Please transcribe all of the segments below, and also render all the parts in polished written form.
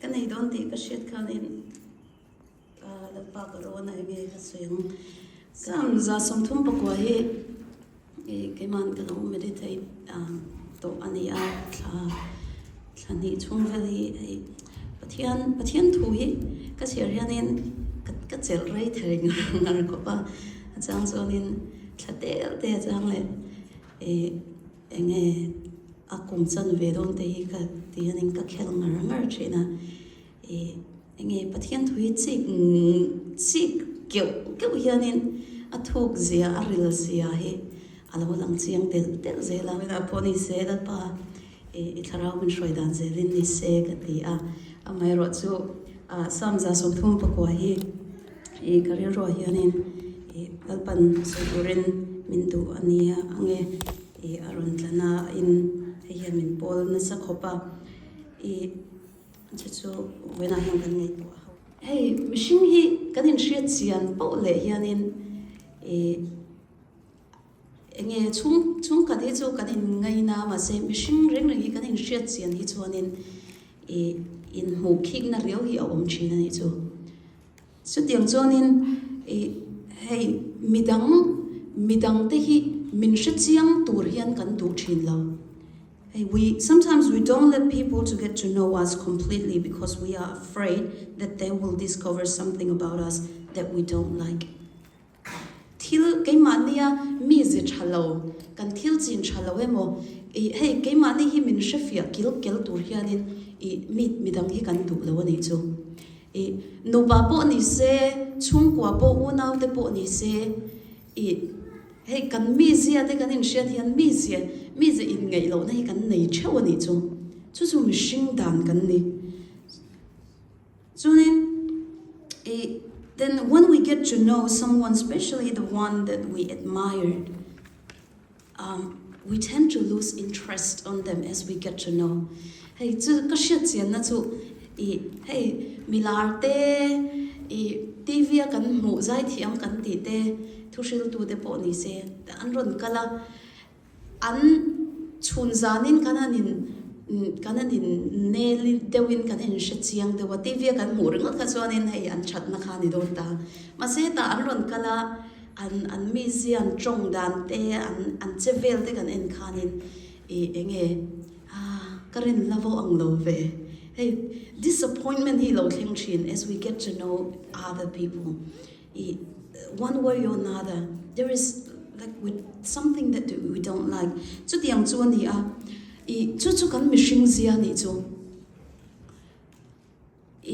Ka nei dawn tih ka hriat khanin Lalpa ka rawn a enge ka sawi ang. Sam 39 hi keiman ka lo meditate tawh a ni a, thla thla hnih chhung vel hi hei Pathian Pathian thu hi ka chhiar hianin ka chelh rei thei ngar ngar khawp a, a chang chuanin thla tel te a chang leh ih enge a kum chan ve dawn te hi ka ti hianin ka khel ngar ngar thin a ih enge Pathian thu hi chik chik keuh keuh hianin a thuk zia a ril zia hi a lo lang chiang telh telh zel a ah pawh ni se Lalpa ih i thlarau min hruai dan zelin ni se ka ti a amaherawhchu ah Psalm 39 hi Ih ka rilruah hianin ih Lalpan sawi turin min duh a nia ange ih a rawn tla na in hei hian min pawl nasa khawp a ih chu chu vawiinah hian kan ngaihtuah ho. Hei mihring hi kan inhriat chian poh leh hianin ih enge chhung chhungkhat hi chu kan inngaina mahse mihring reng reng hi kan inhriat chian hi chuanin ih inhmuh khikna riau hi a awm thin a nih chu. Chutiang chuanin ih hei midang midangte hi min hre chiang tur hian kan duh thin lo. Hei we sometimes we don't let people to get to know us completely because we are afraid that they will discover something about us that we don't like. Thil keimahnia mi ze tha lo, kan thil chin tha lo emaw, ih hei keimahni hi min hrefiah kil kel tur hianin ih mi midang hi kan duh lo a nih chu. Ih nupa pawh ni se, chhungkua pawh unaute pawh ni se, ih hei kan mizia te kan inhriat hian mizia mize inngeih lohna hi kan nei theuh a nih chu. Chu chu mihring dan kan ni. Chuanin ih then when we get to know someone especially the one that we admired um we tend to lose interest on them as we get to know hei chu ka hriat chianna chu ih hei milar te ih T_V a kan hmuh zai thiam kan tih te thu hriltu te pawh ni se an rawn kal a. An chhun zanin kan han in kan han in nel deuhin kan in hre chiang deuh a, TV a kan hmuh ringawt kha chuanin hei an thatna kha a ni dawn ta. Mahse hetah an rawn kal a, an an mizia an tawng dan te an an che vel te kan en khanin ih eng nge ah ka rin la vo ang lo ve. Hei disappointment hi lo thleng thin as we get to know other people. I one way or another there is like with something that we don't like chutiang chu a ni a i chu chu kan mihring zia a nih chu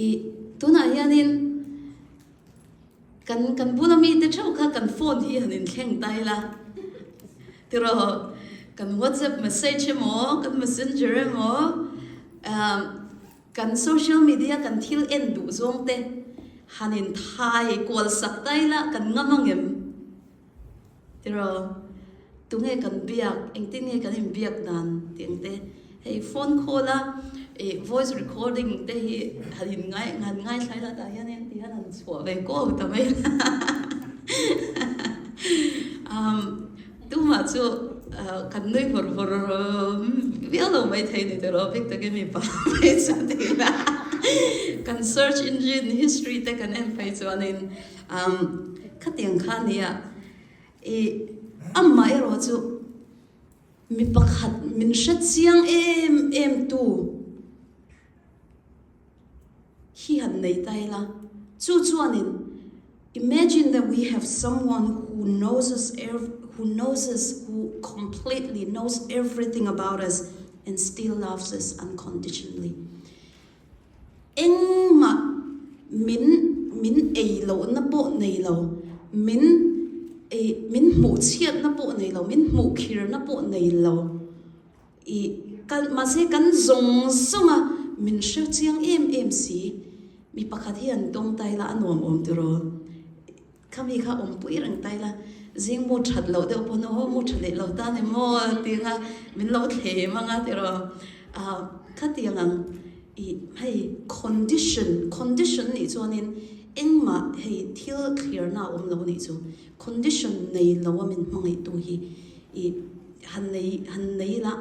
i tunah hianin kan kan bula mite theuh kha kan phone hi han inthleng ta ila tiraw kan whatsapp message emaw kan messenger emaw ah Kan social media kan thil en duh zawng te han in thai kual sak ta ila kan ngam angem? Tiraw? Tunge kan biak, engtin nge kan in biak dan tih ang te. Hei phone call a ih voice recording te hi han in ngai han ngaithla ila tah hian in ti hian han chhuah ve kuau ta mai la. Umm Tumah chu kan nui hur hur viau lo maithei ni tiraw bik takin mipa phei chu tiin a kan search engine history te kan en phei chuanin khatiang kha a nia ih amah erawh chu mi pakhat min hre chiang em em tu Hi han nei ta ila, chu chuanin imagine that we have someone who knows us who knows us who completely knows everything about us and still loves us unconditionally. Engmah min min ei lohna pawh nei lo, min ei min hmuh chhiatna pawh nei lo, min hmuh khirna pawh nei lo. I kal mahse kan zawng zawng a, min hre chiang em em si. Mi pakhat hi an tawng tai la a nuam awm tiraw? Khami kha awmpui reng tai la, zing mu that loh deuh pawn aw mu tha leh lo ta ni maw ti anga min lo thlem anga tiraw? Ah khatiang ang i hei condition condition nih chuanin engmah hei thil thlirna a awm lo nih chu condition nei lo a min hmangaihtu hi i Han nei han nei ila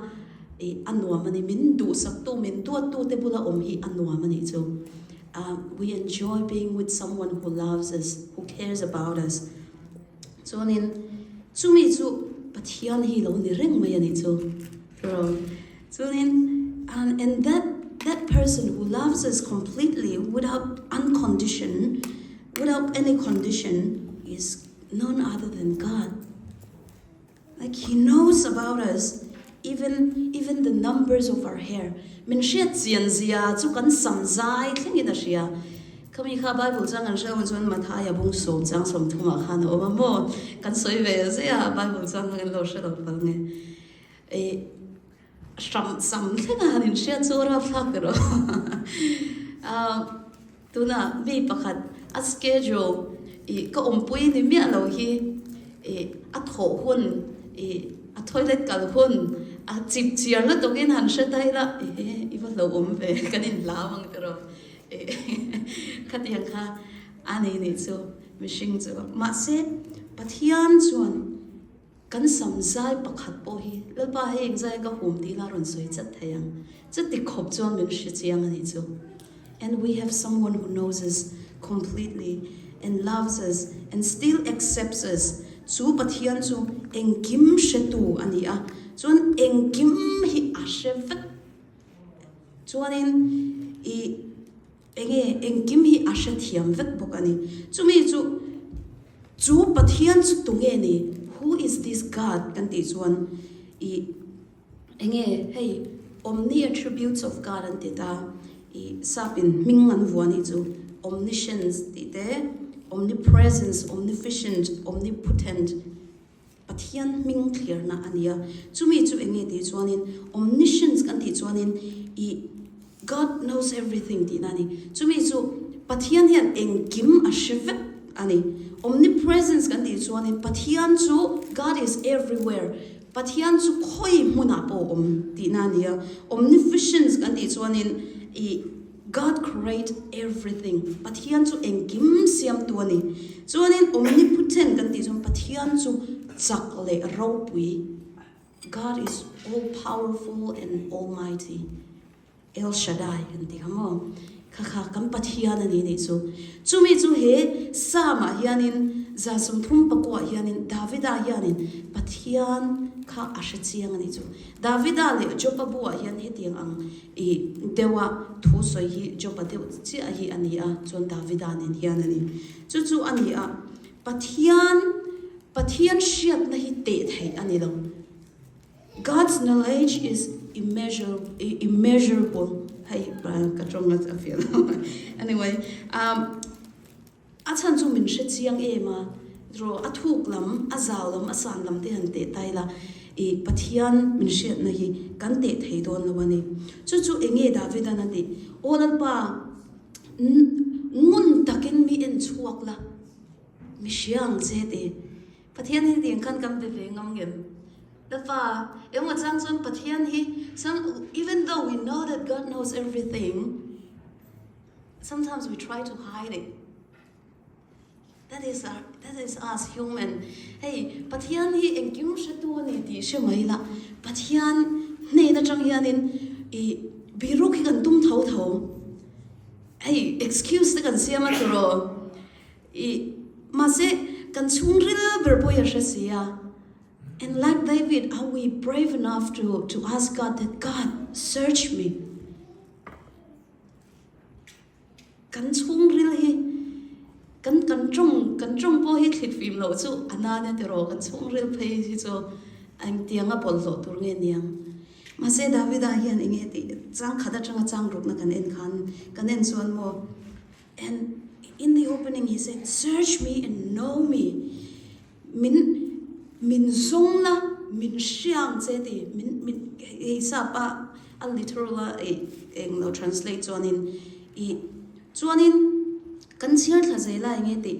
I a nuam a ni. Min duhsaktu, min duattute bula awm hi a nuam a nih chu. We enjoy being with someone who loves us, who cares about us. Chuanin chumi chu Pathian hi lo ni reng mai a nih chu. Chuanin and that that person who loves us completely without uncondition, without any condition is none other than God. Like he knows about us even even the numbers of our hair min hriat chian zia chu kan sam zai thlengin a hria. Khami kha Bible chang kan hre awm chuan Mathaia bung sawm chang sawmthumah khan a awm a maw? Kan sawi ve zia Bible chang kha kan lo hre lo palh nge. Ih hram sam thlenga han inhriat chu rapthlak ber aw. Tunah mi pakhat a schedule ih ka awmpui ni miah lo hi ih a thawh hun ih a toilet kal hun a chip chiar lutukin han hre ta ila ehe i va hlauhawm ve kan inhlau ang tiraw ih khatiang kha a ni nih chu mihring chu mahse Pathian chuan Kan sam zai pakhat pawh hi Lalpa hei eng zai ka hum tih ila rawn sawi chat thei ang. Chuti khawp chuan min hre chiang a nih chu. And we have someone who knows us completely and loves us and still accepts us. Chu Pathian chu engkim hretu a ni a, chuan engkim hi a hre vek. Chuanin i Enge engkim hi a hrethiam vek bawk a ni. Chumi chu chu Pathian chu tunge ni? Who is this God? kan tih chuan i enge hei omni attributes of God an ti ta i sapin hming an vuah nih chu omniscience tih te, omnipresence, omnificient, omnipotent, Pathian hming thliarna a ni a. Chumi chu eng nge tih chuanin omniscience kan tih chuanin i God knows everything tihna a ni. Chumi chu Pathian hian engkim a hre vek a ni. Omnipresence kan tih chuanin Pathian chu God is everywhere, Pathian chu khawi hmunah pawh a awm tihna a ni a. Omnificence kan tih chuanin i God create everything, Pathian chu engkim siamtu a ni. Chuanin omnipotent kan tih chuan Pathian chu chak leh ropui, God is all powerful and almighty, El Shaddai kan ti kha maw? Kha kha kan Pathian a ni nih chu. Chumi chu he Psalm ah hianin 39 hianin Davida hianin Pathian kha a hre chiang a nih chu. Davida leh Joba bu ah hian hetiang ang I deuha thu sawi hi Joba deuh chiah hi a ni a, chuan Davida nen hian a ni. Chu chu a ni a, Pathian, Pathian hriatna hi teh theih a ni lo. God's knowledge is immeasurable. Hei ka tawng a fiah lo. Anyway, um, A chhan chu min hre chiang em a, rawh a thuk lam, a zau lam, a san lam te han teh ta ila, i Pathian min hriatna hi kan teh thei dawn lo a ni. Chu chu eng nge Davidan a tih? Aw Lalpa, ngun takin mi en chhuak la, mi hria ang che ti. Pathian hi tiang khan kan be ve ngam ngem? Lalpa, engmaw chang chuan Pathian hi, even though we know that God knows everything, Sometimes we try to hide it. That is our, that is us human. Hei, Pathian hi engkim hretu a ni tih hre mai la. Pathian hnen atang hianin i biruk hi kan tum tho tho. Hei, excuse te kan siam a tiraw. I mahse kan chhungril ber pawh hi a hre si a. And like David, are we brave enough to to ask God that God search me? Kan chhungril hi kan kan tawng kan tawng pawh hi thlit fim loh chu a nan a tiraw kan chhungril phei hi chu engtianga bawlhhlawh tur nge niang. Mahse Davida hian eng nge tih chang khat atanga chang rukna kan en khan kan en chuan maw and in the opening he said search me and know me min min zawng la min hriang che ti min min hei sap a a literal a ih eng lo translate chuanin ih chuanin kan chhiar thla zel a enge tih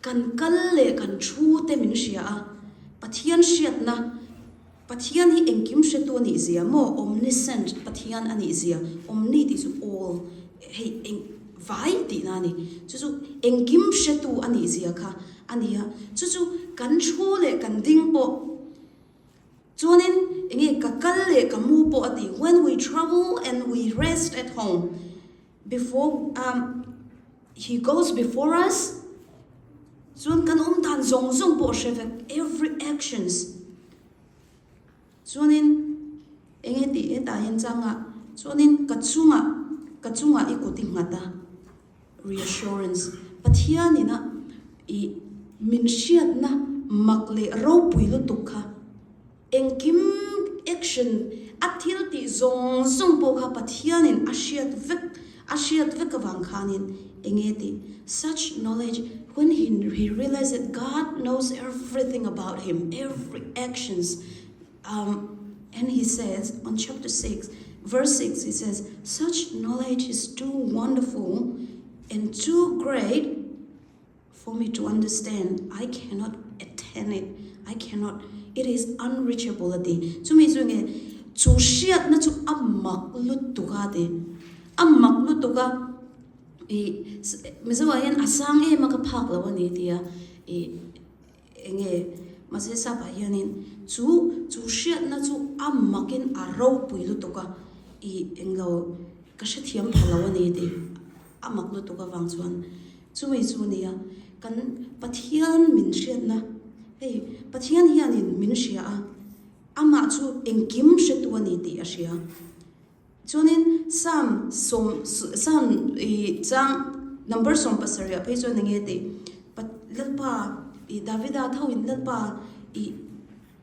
kan kal leh kan thu te min hria a Pathian hriatna Pathian hi engkim hretu a nih zia maw omniscient Pathian a nih zia omni tih chu all hei eng vai tihna a ni chu chu engkim hretu a nih zia kha a ni a chu chu kan thu leh kan ding pawh. Chuanin enge ka kal leh ka mu pawh a ti, when we travel and we rest at home before um he goes before us, chuan kan awm dan zawng zawng pawh a hre vek, every actions. Chuanin enge tih hetah hian changa chuanin ka chungah ka chungah i kut i nghat a, reassurance, Pathianina i min hriatna mak leh ropui lutuk kha engkim action a thil tih zawng zawng pawh kha Pathianin a hriat vek a hriat vek avang khanin enge tih such knowledge when he he realize that God knows everything about him every actions um and he says on chapter 6 verse 6 he says such knowledge is too wonderful and too great for me to understand I cannot attain it I cannot it is unreachable a ti chumi chu nge chu hriatna chu a mak lutuk a ti a mak lutuk a i Mizo ah hian a sang em a ka phak lo a ni tia i enge mahse sap ah hianin chu chu hriatna chu a makin a ropui lutuk a i englo ka hrethiam pha lo a ni ti a mak lutuk avang chuan Chumi chu nia, kan Pathian min hriatna, hei Pathian hianin min hria a, amah chu engkim hretu a ni tih a hria. Chuanin Psalm sawm, Psalm i chang number 70 ah phei chuan enge tih, Lalpa i Davida thoin Lalpa i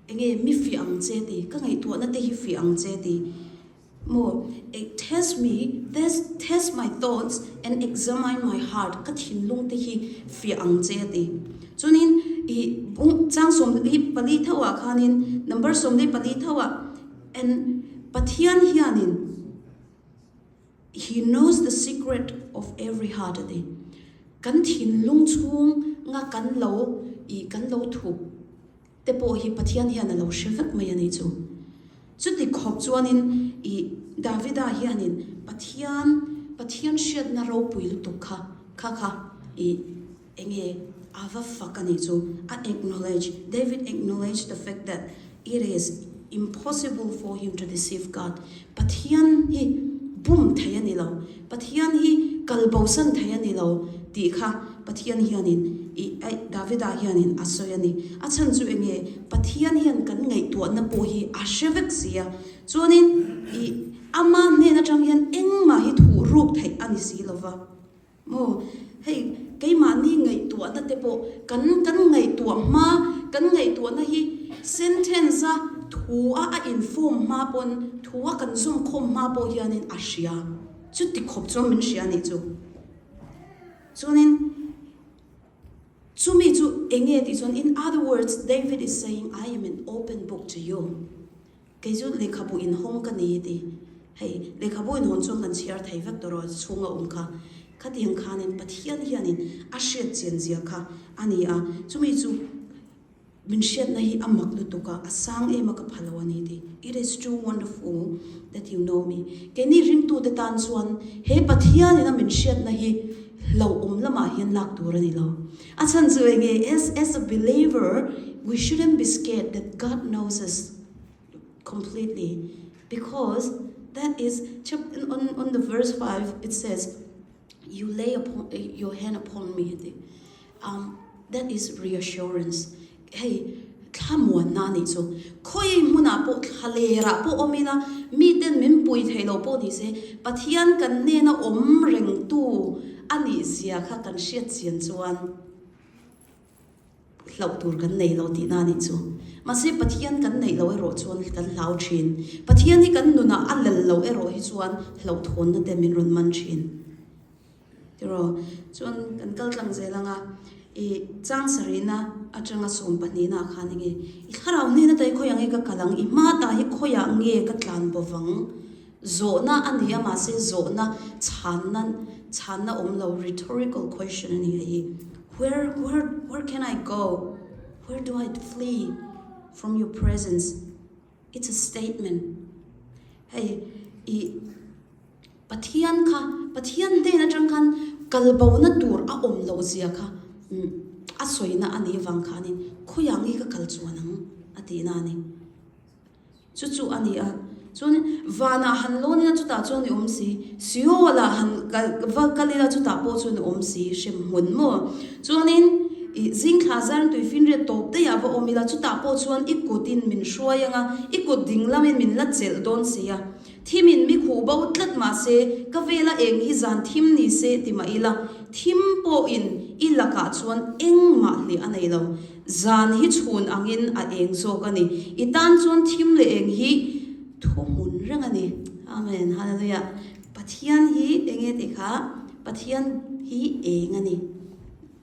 enge mi fiah ang che tih, ka ngaihtuahna te hi fiah ang che tih. Maw, test me, test, test my thoughts and examine my heart, ka thinlung te hi fiah ang che a ti. Chuanin i bung chang 44 tho ah khanin number 44 tho ah and Pathian hianin he knows the secret of every heart a ti. Kan thinlung chhung nga kan lo i kan lo thup te pawh hi Pathian hian a lo hre vek mai a nih chu. Chuti khawp chuanin i Davida hianin Pathian, Pathian hriatna ropui lutuk kha, kha kha i enge a va fak a nih chu, a acknowledge, David acknowledged the fact that it is impossible for him to deceive God. Pathian hi bum thei a ni lo, Pathian hi kal bosan thei a ni lo tih kha Pathian hianin i aih Davida hianin a sawi a ni. A chhan chu enge Pathian hian kan ngaihtuahna pawh hi a hre vek si a, chuanin i ama hnen atang hian engmah hi thuh ruk theih a ni si lova. Maw, hei keimahni ngaihtuahna te pawh kan kan ngaihtuah hma, kan ngaihtuahna hi sentence a thu a a inform hma pawn, thu a kan zawm khawm hma pawh hianin a hria. Chuti khawp chuan min hria anih chu. Chuanin chumi chu enge tih chuan in other words David is saying I am an open book to you. Kei chu lehkhabu inhawng ka ni ti. Hei, lehkhabu inhawn chuan kan chhiar thei vek tawh rawh, chhunga awm kha. Khatiang khanin Pathian hianin a hriat chian zia kha a ni a, chumi chu min hriatna hi a mak lutuk a, a sang em a ka pha lo a ni ti. It is too wonderful that you know me. Keini ringtute tan chuan he Pathianin a min hriatna hi hlauhawm lamah hian lak tur a ni lo. A chhan chu enge, as as a believer we shouldn't be scared that God knows us. completely because that is on on the verse 5 it says you lay upon your hand upon me um that is reassurance hei thlamuanna a nih chu khawi hmunah pawh thla lerah pawh awm ila miten min pui thei lo pawh ni se Pathian kan hnena awm rengtu a nih zia kha kan hriat chian chuan Hlauh tur kan nei lo tihna a nih chu. Mahse Pathian kan neih loh erawh chuan kan hlau thin. Pathian hi kan nunah a lal loh erawh hi chuan hlauhthawnna te min rawn man thin. Tiraw? Chuan kan kal tlang zel ang a, i chang sarihna atanga sawmpahnihna ah khan enge i thlarau hnena ta hi khawiah nge ka kal ang, i hma ta hi khawiah nge ka tlan bo vang? Zawhna a ni a, mahse zawhna chhanna chhanna awm lo, rhetorical question a ni hei hi. Where where where can I go? Where do I flee from your presence? It's a statement. Hei i Pathian kha Pathian hnen atang khan kalbona tur a awm loh zia kha a sawina a nih avang khanin khawiah nge ka kal chuan ang a tihna a ni. Chu chu a ni a. Chuan vanah han lawn ila chutah chuan i awm si, Seol-ah han kal va kal ila chutah pawh chuan i awm si, hremhmun maw? Chuanin i zing thla zar tui finriat tawp daihah va awm ila chutah pawh chuan i kutin min hruai ang a, i kut ding lamin min la chelh dawn si a. Thimin mi khuh bo tlat mah se, ka vela eng hi zan thim ni se ti mah ila, thim pawhin i lakah chuan engmah hlih a nei lo. Zan hi chhun angin a eng zawk a ni. I tan chuan thim leh eng hi thu hmun reng a ni. Amen. Hallelujah. Pathian hi enge tih kha? Pathian hi eng a ni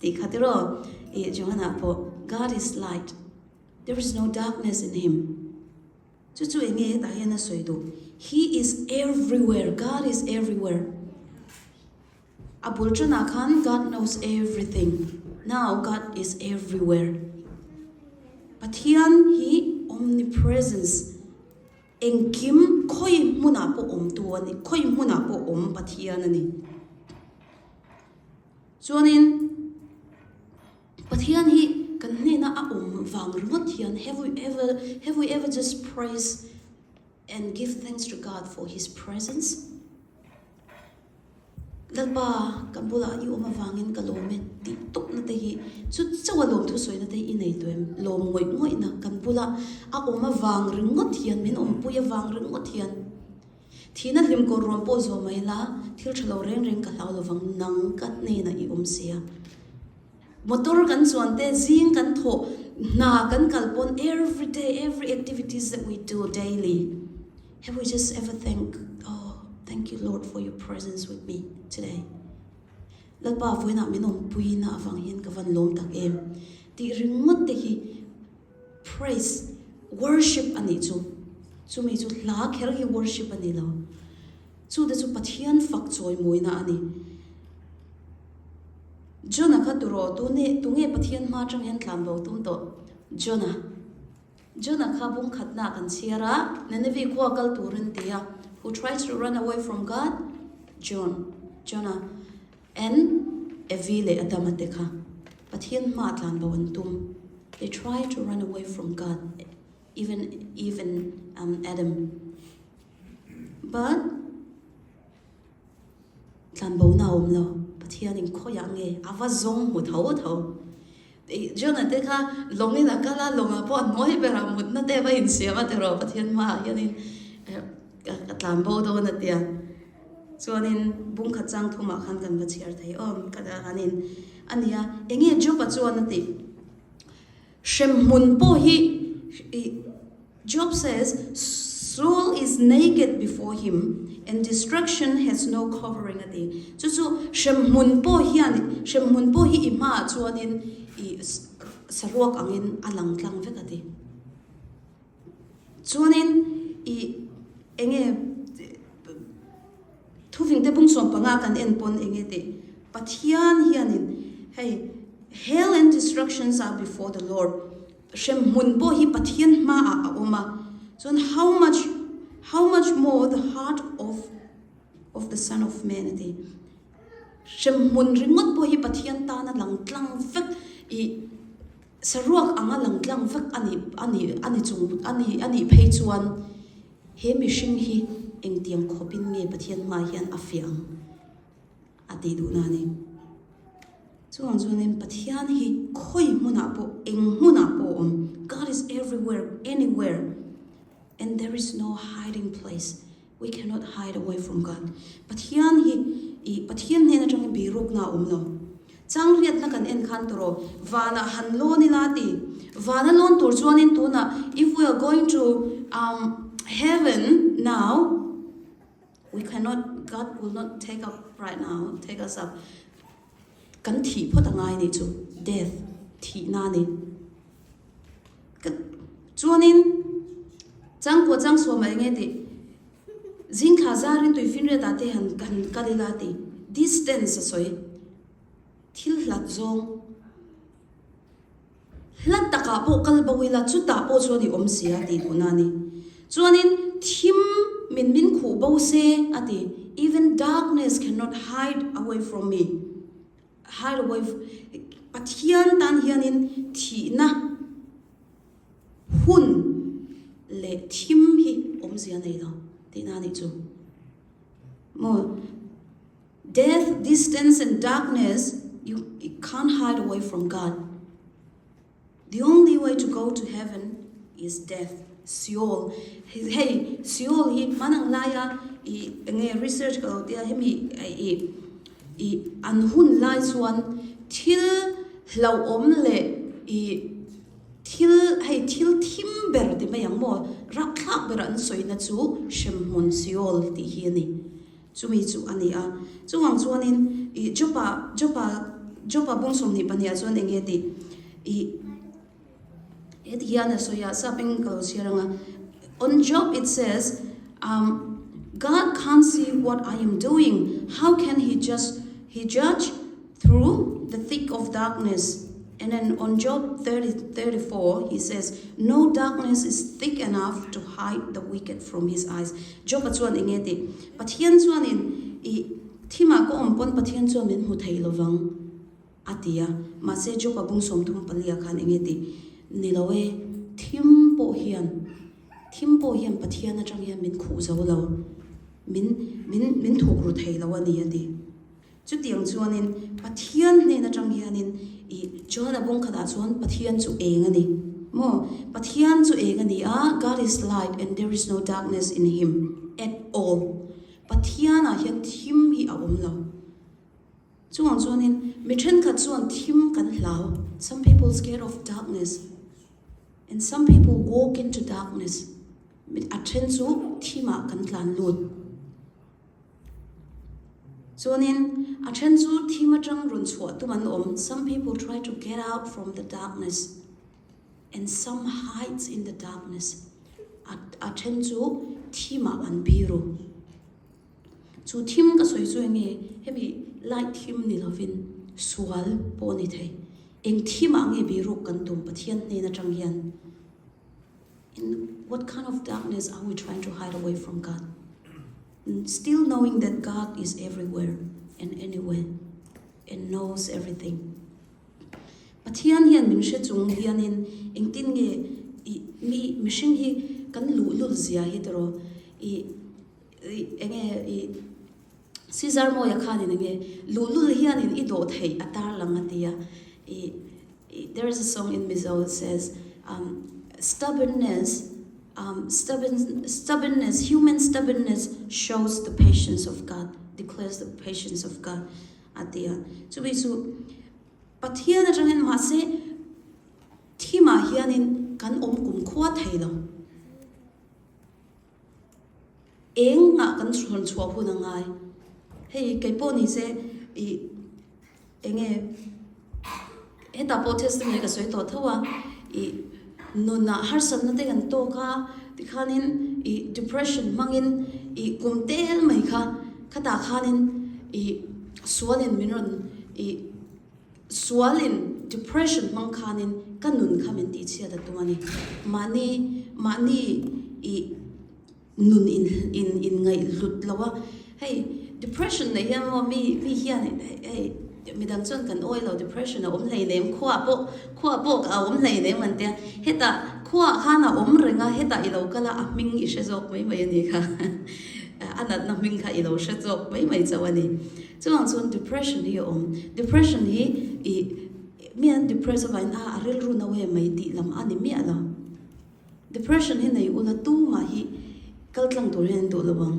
tih kha tiraw? Ih Johana pawh God is light. There is no darkness in him. Chu chu enge hetah hian a sawi duh? He is everywhere. God is everywhere. A bul tanah khan God knows everything, now God is everywhere. Pathian hi omnipresence, engkim khawi hmunah pawh awmtu a ni, khawi hmunah pawh awm Pathian a ni. Chuanin Pathian hi kan hnena a awm vang ringawt hian have we ever, have we ever just praise and give thanks to God for his presence? Lalpa, ka bulah i awm avangin ka lawm e tih tawpna te hi chu chauh a lawm thusawina te hi i nei tawh em? Lawm ngawih ngawihna kan bula a awm avang ringawt hian, min awmpui avang ringawt hian thihna hlim kawr ruam pawh zawh mai la, thil tha lo reng reng ka hlau lovang, nang ka hnenah i awm sia. Motor kan chuan te, zing kan thawh, hna kan kal pawn every day, every activities that we do daily. Have we just ever thank, oh, thank you Lord for your presence with me today. Lalpa vawiinah min awmpui na avang hian ka van lawm tak em. Tih ringawt te hi praise, worship a nih chu. Chumi chu hla kher hi worship a ni lo. Chu te chu Pathian fak chawimawina a ni. Jonah kha turaw tune tunge Pathian hma atang hian tlan bo tum tawh? Jonah. Jonah kha bung khatna kan chhiar a, Nineveh khua kal turin ti a, who tries to run away from God? John, Jonah, and Evi leh Adama te kha Pathian hma tlan bo an tum, they try to run away from God, even even um, Adam. But Tlanbo na awm lo, Pathianin khawiah nge a va zawng hmu tho tho. Jonah te kha lawngin a kal a, lawngah pawh a hnuai berah mutna te va insiam a tiraw Pathian hmaah hianin ka tlanbo dawn a tia. Chuanin bung khat chang thumah khan kan va chhiar thei awm ka anin a nia. Enge Job-a chuan a tih? Hremhmun pawh hi Job says, Soul is naked before him and destruction has no covering a ti. Chu chu hremhmun pawh hian hremhmun pawh hi i hmaah chuanin i saruak angin a lang tlang vek a ti. Chuanin i enge Thuving te bung 15 kan en pawn enge tih Pathian hianin hei Hell and destructions are before the Lord hremhmun pawh hi Pathian hmaah a awm a chuan how much how much more the heart of of the son of man a ti hremhmun ringawt pawh hi Pathian tana lang tlang vek i saruak anga lang tlang vek a nih a nih a ni chung a nih a nih phei chuan He mihring hi engtiang khawpin nge Pathian hmaah hian a fiah ang a tih duhna a ni. Chuvang chuanin Pathian hi khawi hmunah pawh, eng hmunah pawh a awm. God is everywhere, anywhere and there is no hiding place. We cannot hide away from God. Pathian hi ih Pathian hnen atangin birukna a awm lo. Changriatna kan en khan tawh vanah han lawn ila ti. Vana lawn tur chuanin tunah if we are going to um heaven now we cannot God will not take up right now take us up kan thih phawt a ngai nih chu death thihna a ni. Ka chuanin changkua changsuam ah enge tih Zingthla zarin tuifinriat ah te han han kal ila ti distance a sawi thil hlat zawng hla takah pawh kal bo ila chutah pawh chuan i awm si a tih duhna a ni. Chuanin thim min min khuh bo se a ti even darkness cannot hide away from me hide away Pathian tan hianin thihna hun. leh thim hi awmzia nei lo tihna a nih chu. Maw? Death, distance and darkness you you can't hide away from God. The only way to go to heaven is death, Seol. Hei Seol hi hman ang laia i enge research ka lo tia hemi i i an hun lai chuan thil hlauhawm leh i Thil, hei thil thim ber ti mai ang maw, rapthlak ber an sawina chu hremhmun Seol tih hi a ni. Chumi chu a ni a. Chuvang chuanin i Jopa, Jopa, Jopa bung 22 ah chuan eng nge tih i heti hian a sawi a, sapin ka lo chhiar ang a, On Job it says, um, God can't see what I am doing, how can he just he judge through the thick of darkness? And then on Job 30, 34, he says, No darkness is thick enough to hide the wicked from his eyes. Job a chuan enge ti? Pathian chuanin i thimah ka awm pawn Pathian chuan min hmu thei lovang a ti a. Mahse Job a bung 34 ah khan enge ti? Ni lo e, thim pawh hian thim pawh hian Pathian atang hian min khuh zo lo, min min min thuk ru thei lo a ni a ti. Chutiang chuanin Pathian hnen atang hianin i Johana bawng khatah chuan Pathian chu eng a ni maw? Pathian chu eng a ni a, God is light and there is no darkness in him at all. Pathianah hian thim hi a awm lo. Chuvang chuanin mi thenkhat chuan thim kan hlau, some people scared of darkness and some people walk into darkness, a then chu thimah kan tlan lut. Chuanin, a then chu thim atang rawn chhuah tum an awm, some people try to get out from the darkness and some hides in the darkness, a a then chu thimah an biru. Chu thim ka sawi chu enge hemi light thim ni lovin sual pawh a ni thei. Eng thimah nge biruk kan tum Pathian hnen atang hian? In what kind of darkness are we trying to hide away from God? Still knowing that God is everywhere and anywhere and knows everything. Pathian hian min hre chung hianin engtin nge i mi mihring hi kan luhlul zia hi tiraw i enge i Caesar Mawia khanin enge luhlul hianin i dawh theih a tarlang a tia i There is a song in Mizo that says um stubbornness um stubborn stubbornness human stubbornness shows the patience of God declares the patience of God a ti a. Chumi chu Pathian atangin mahse thimah hianin kan awm kumkhua thei lo. Eng ngah kan rawn chhuah hun a ngai. Hei kei pawh ni se ih eng nge hetah pawh testimony ka sawi tawh tho a ih nunah harsatna te kan tawk a tikhanin ih depression hmangin ih kum tel mai kha khatah khanin ih sualin min rawn ih Sualin depression hmang khanin ka nun kha min tihchhiat a tum a ni. Mahni mahni i nun in in in ngaihhlut lo a, hei depression nei hian maw mi mi hian hei midang chuan kan awi lo depression a awm hleinem khuaah pawh khuaah pawh a awm hleinem an tia, hetah khuaah khan a awm reng a hetah i lo kal a a hming i hre zawk mai mai a ni kha a natna hming kha i lo hre zawk mai mai chauh a ni. Chuvang chuan depression hi a awm. Depression hi i mi an depress avangin a a rilru no em mai tih lam a ni miah lo. Depression hi nei ula tumah hi kal tlang tur hian an duh lo ang.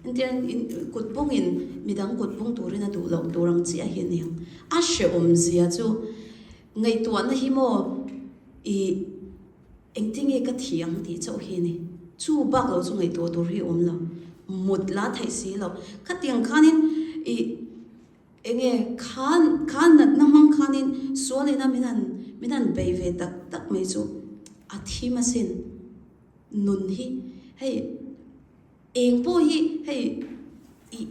Entir in kut bawngin midang kut bawng turin a duh loh tur ang chiah hi a ni ang. A hrehawm zia chu ngaihtuahna hi maw i Engtinge ka thi ang tih chauh hi a ni. Chu bak lo chu ngaihtuah tur hi a awm lo. Mut la theih si lo. Khatiang khanin i enge khan khan natna hmang khanin sualina min han min han bei ve tak tak mai chu a thim asin. Nun hi hei eng pawh hi hei i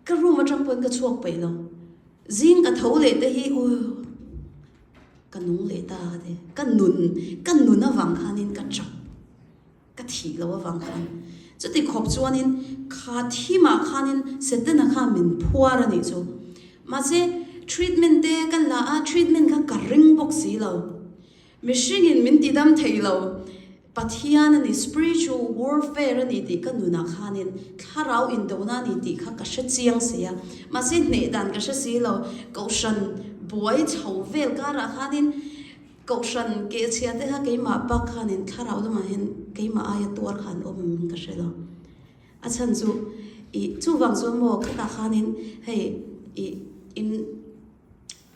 ka room atang pawhin ka chhuak peih lo. Zing ka tho leh te hi aw. Ka nung leh ta ka ti. Ka nun, ka nun avang khanin ka chak, ka thih loh avang khan. Chuti khawp chuanin kha thimah khanin Setana kha min phuar a nih chu. Mahse, treatment te ka la a, treatment kha ka ring bawk si lo. Mihringin min tidam thei lo. Pathian a ni, spiritual warfare a ni tih ka nunah khanin thlarau indona a ni tih kha ka hre chiang si a. Mahse hneh dan ka hre si lo, kohhran buai chho vel karah khanin kohhran kehchhia te kha keimah bak khanin thlarau lamah hian keimah aia tuar kha an awm in ka hre lo. A chhan chu ih chuvang chuan maw khatah khanin hei ih in.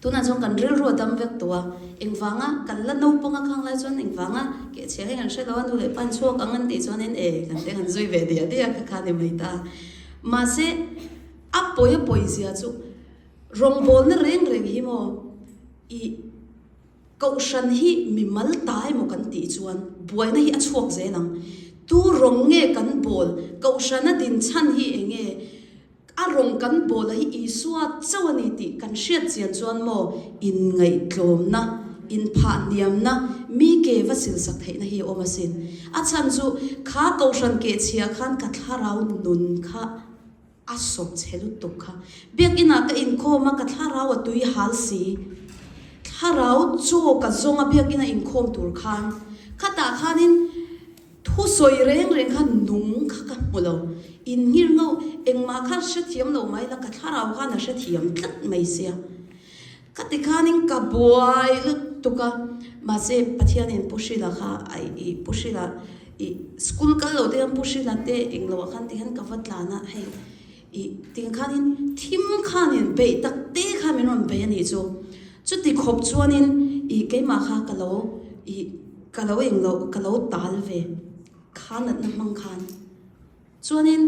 Tunah chuan kan rilru a dam vek tawh a, engvanga kan la naupang a khang lai chuan engvanga keh chhia hi kan hre lo a, nu leh pa an chhuak ang an tih chuanin e kan te kan zui ve diah diah kha kha a ni mai ta. Mahse, a pawi a pawi zia chu rawngbawlna reng reng hi maw i kohhran hi mimal ta emaw kan tih chuan buaina hi a chhuak zel ang. Tu rawng nge kan bawl, kohhrana din chhan hi eng nge? A rawng kan bawla hi Isua chauh a ni tih kan hriat chian chuan maw inngaihtlawmna, inphahhniamna, mi ke va silsak theihna hi a awm asin. A chhan chu kha kohhran kehchhia khan ka thlarau nun kha a sawp chhe lutuk kha. Biakinah ka inkhawm a, ka thlarau a tui hal si. Thlarau chaw ka zawng a biakina inkhawm tur khan. Khatah khanin. Thu sawi reng reng kha nung kha ka hmu lo. In nghir ngau, engmah kha hrethiam lo mai la, ka thlarau khan a hrethiam tlat mai sia. Ka ti khanin ka buai lutuk a, mahse Pathianin Pu Hrila kha a i Pu Hrila i school kal lo te hian Pu Hrila te englo ah khan ti hian ka va tlan a, hei i ting khanin thim khanin beih tak te kha min rawn bei a nih chu. Chuti khawp chuanin i keimah kha ka lo i Ka lo eng loh, ka lo tal ve kha natna hmang khan. Chuanin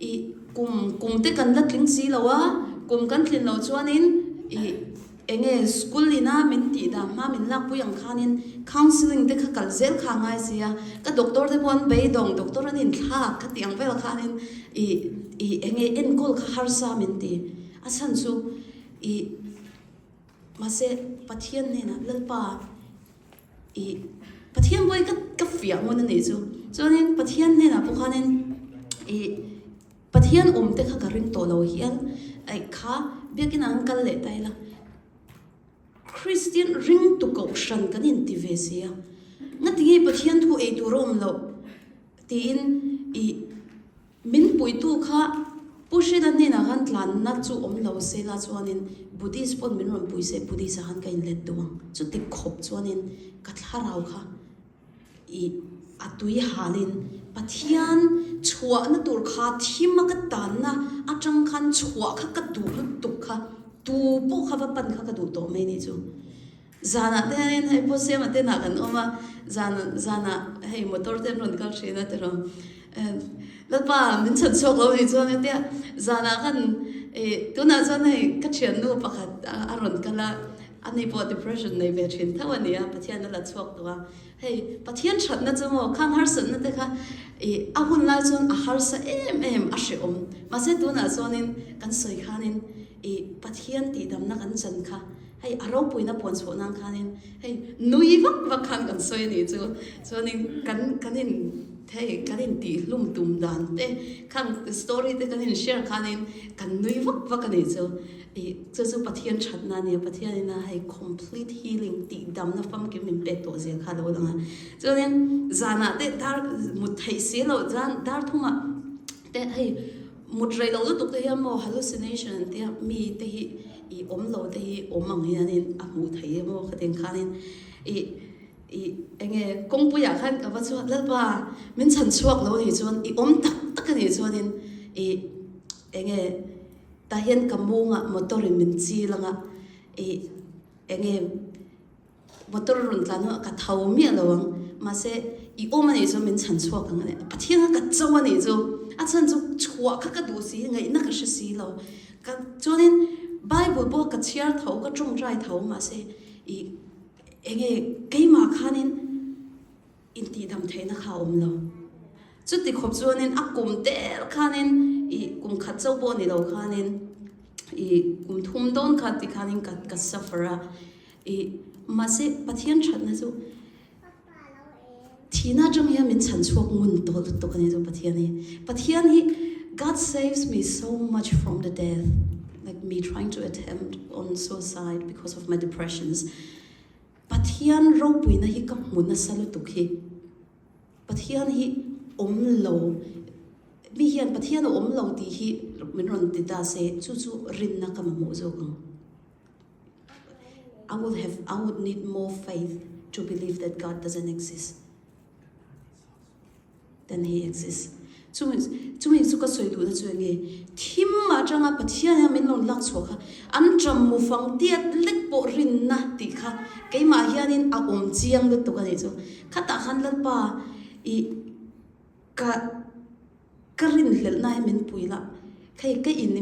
i kum kum te kan la tling si lo a, kum kan tlin loh chuanin i eng nge school ina min tih dan hma min lakpui ang khanin counselling te kha kal zel kha a ngai si a, ka doctor te pawh an beidawng, doctor an inthlak kha tih ang vel khanin i i eng nge enkawl kha harsa min ti. A chhan chu i mahse Pathian hnenah Lalpa I Pathian pawh hi ka ka fiah ngun a nih chu. Chuanin Pathian hnenah pawh khanin i Pathian awm te kha ka ring tawh lo hian aih kha biakin ah an kal leh ta ila. Kristian ringtu kohhran kan inti ve si a. Ngatinge Pathian thu ei tur a awm loh tiin i Min puitu kha Pu Hrila hnenah khan tlanna chu awm lo se la chuanin Buddhist pawn min rawn pui se Buddhist ah khan ka inlet duh ang. Chuti khawp chuanin ka thlarau kha i a tui halin Pathian chhuahna tur kha thim a ka tanna atang khan chhuah kha ka duh lutuk kha tu pawh kha va pan kha ka duh tawh mai ni chu. Zanah te hianin hei Pu Siama te inah kan awm a, zan zanah hei motor te an rawn kal thin a tiraw. Lalpa min chhan chhuak lo nih chuan hetia zanah khan ih tunah chuan hei ka thiannu pakhat a rawn kal a, ani pawh depression nei ve thin tho a ni a, Pathian a la chhuak tawh a. Hei Pathian thatna chu maw khang harsatna te kha ih a hun lai chuan a harsa em em a hrehawm. Mahse tunah chuanin kan sawi khanin ih Pathian tihdamna kan chan kha Hei a ropuina puan chhuah nan khanin hei nui vak vak khan kan sawi a nih chu. Chuanin kan kan in hei kan in tih hlum tum dan te khang story te kan in share khanin kan nui vak vak a nih chu. Ih chu chu Pathian thatna a nia, Pathianin a hei complete healing tih damna famkim min pek tawh zia kha a lo lang a. Chuanin zanah te dar mut theih si loh chuan dar thumah te hei mut rei loh lutuk te hian maw hallucination an tia mi te hi I awm lo te hi awm ang hianin a hmuh theih emaw khatin khanin i i enge kawngpuiah khan ka va chuan Lalpa min chhan chhuak lo anih chuan i awm tak tak anih chuanin i enge tah hian ka mungah motor in min chil anga i enge Motor a rawn tlan a, ka tho miah lo ang. Mahse, i awm a nih chuan min chhan chhuak ang a ni. Pathian kha ka cho a nih chu. A chhan chu chhuah kha ka duh si, ngaihna ka hre si lo. Ka chuanin Bible pawh ka chhiar tho, ka tawngtai tho, mahse i enge keimah khanin Intihdam theihna kha a awm lo. Chuti khawp chuanin a kum tel khanin i kum khat chauh pawh ni lo khanin i kum thum dawn kha ti khanin ka ka suffer a. I mahse Pathian thatna chu thihna atang hian min chhan chhuak ngun tawh lutuk a ni chu Pathian hi. Pathian hi God saves me so much from the death like me trying to attempt on suicide because of my depressions. Pathian ropuina hi ka hmu nasa lutuk hi. Pathian hi awm lo, mi hian Pathian a awm lo tih hi min rawn ti ta se, chu chu rinna ka mamawh zawk ang. I would have, I would need more faith to believe that God doesn't exist than he exists. Chumi, chumi chu ka sawi duhna chu enge? Thim atanga Pathian hian min rawn lak chhuah kha, an ṭam mu fang tiat lek pawh rinna tih kha keimah hianin a awm chiang lutuk a nih chu. Khatah khan Lalpa i ka Ka rinhlelhna hi min pui la, hei ka in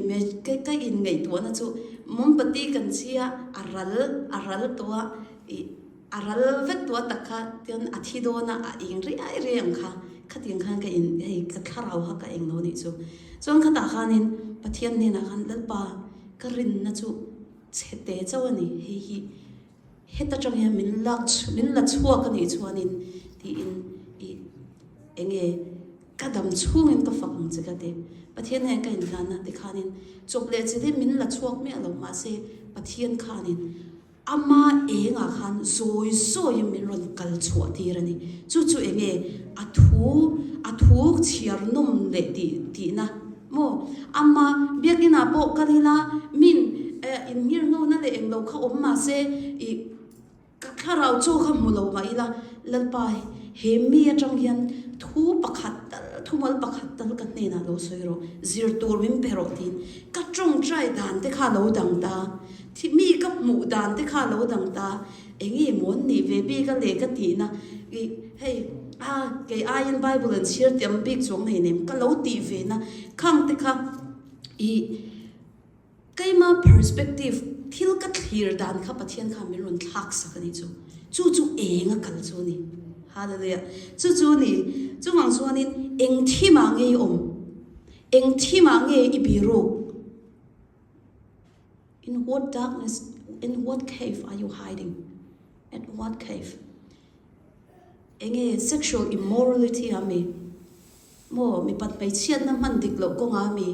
ka in ngaihtuahna chu mawmbati kan chhi a, a ral a ral tawh a, ih a ral vek tawh a tak kha tian a thi dawn a, a eng riai riai ang kha, khatiang khan ka in hei ka thlarau kha ka eng lo nih chu. Chuan khatah khanin Pathian hnenah khan Lalpa ka rinna chu chhe te chauh a ni, hei hi heta tang hian min lak min la chhuak a nih chuanin tiin ih enge Ka dam chhungin ka fak ang che ka ti. Pathian hian ka inhlan a tikhanin chawp leh chi hi min la chhuak miah lo mahse Pathian khanin ama engah khan zawi zawiin min rawn kal chhuah tir a ni. Chu chu enge a thu a thu chhiar nawm leh tih tihna maw? Ama biakinah pawh kal ila min eh inngir ngona leh englo kha awm mahse ih Ka thlarau chaw kha hmu lo mah ila, Lalpa, he mi atang hian thu pakhat tal, thumal pakhat tal ka hnenah lo sawi rawh, zir tur min pe rawh tiin ka tawngtai dan te kha lo dang ta, mi ka hmuh dan te kha lo dang ta, enge maw an nih ve bik a le ka tihna, ih hei a kei aiin Bible an chhiar tiam bik chuang nei nem ka lo tih ve na khang te kha ih. Keima perspective, thil ka thlir dan kha Pathian khan min rawn thlak sak a nih chu. Chu chu eng a kal chu a ni. Hallelujah. Chu chu a ni. Chuvang chuanin eng thimah nge i awm? Eng thimah nge i biruk? In what darkness, in what cave are you hiding? At what cave? Enge sexual immorality a mi? Maw mipat hmeichhiatna hman dik loh kawngah a mi?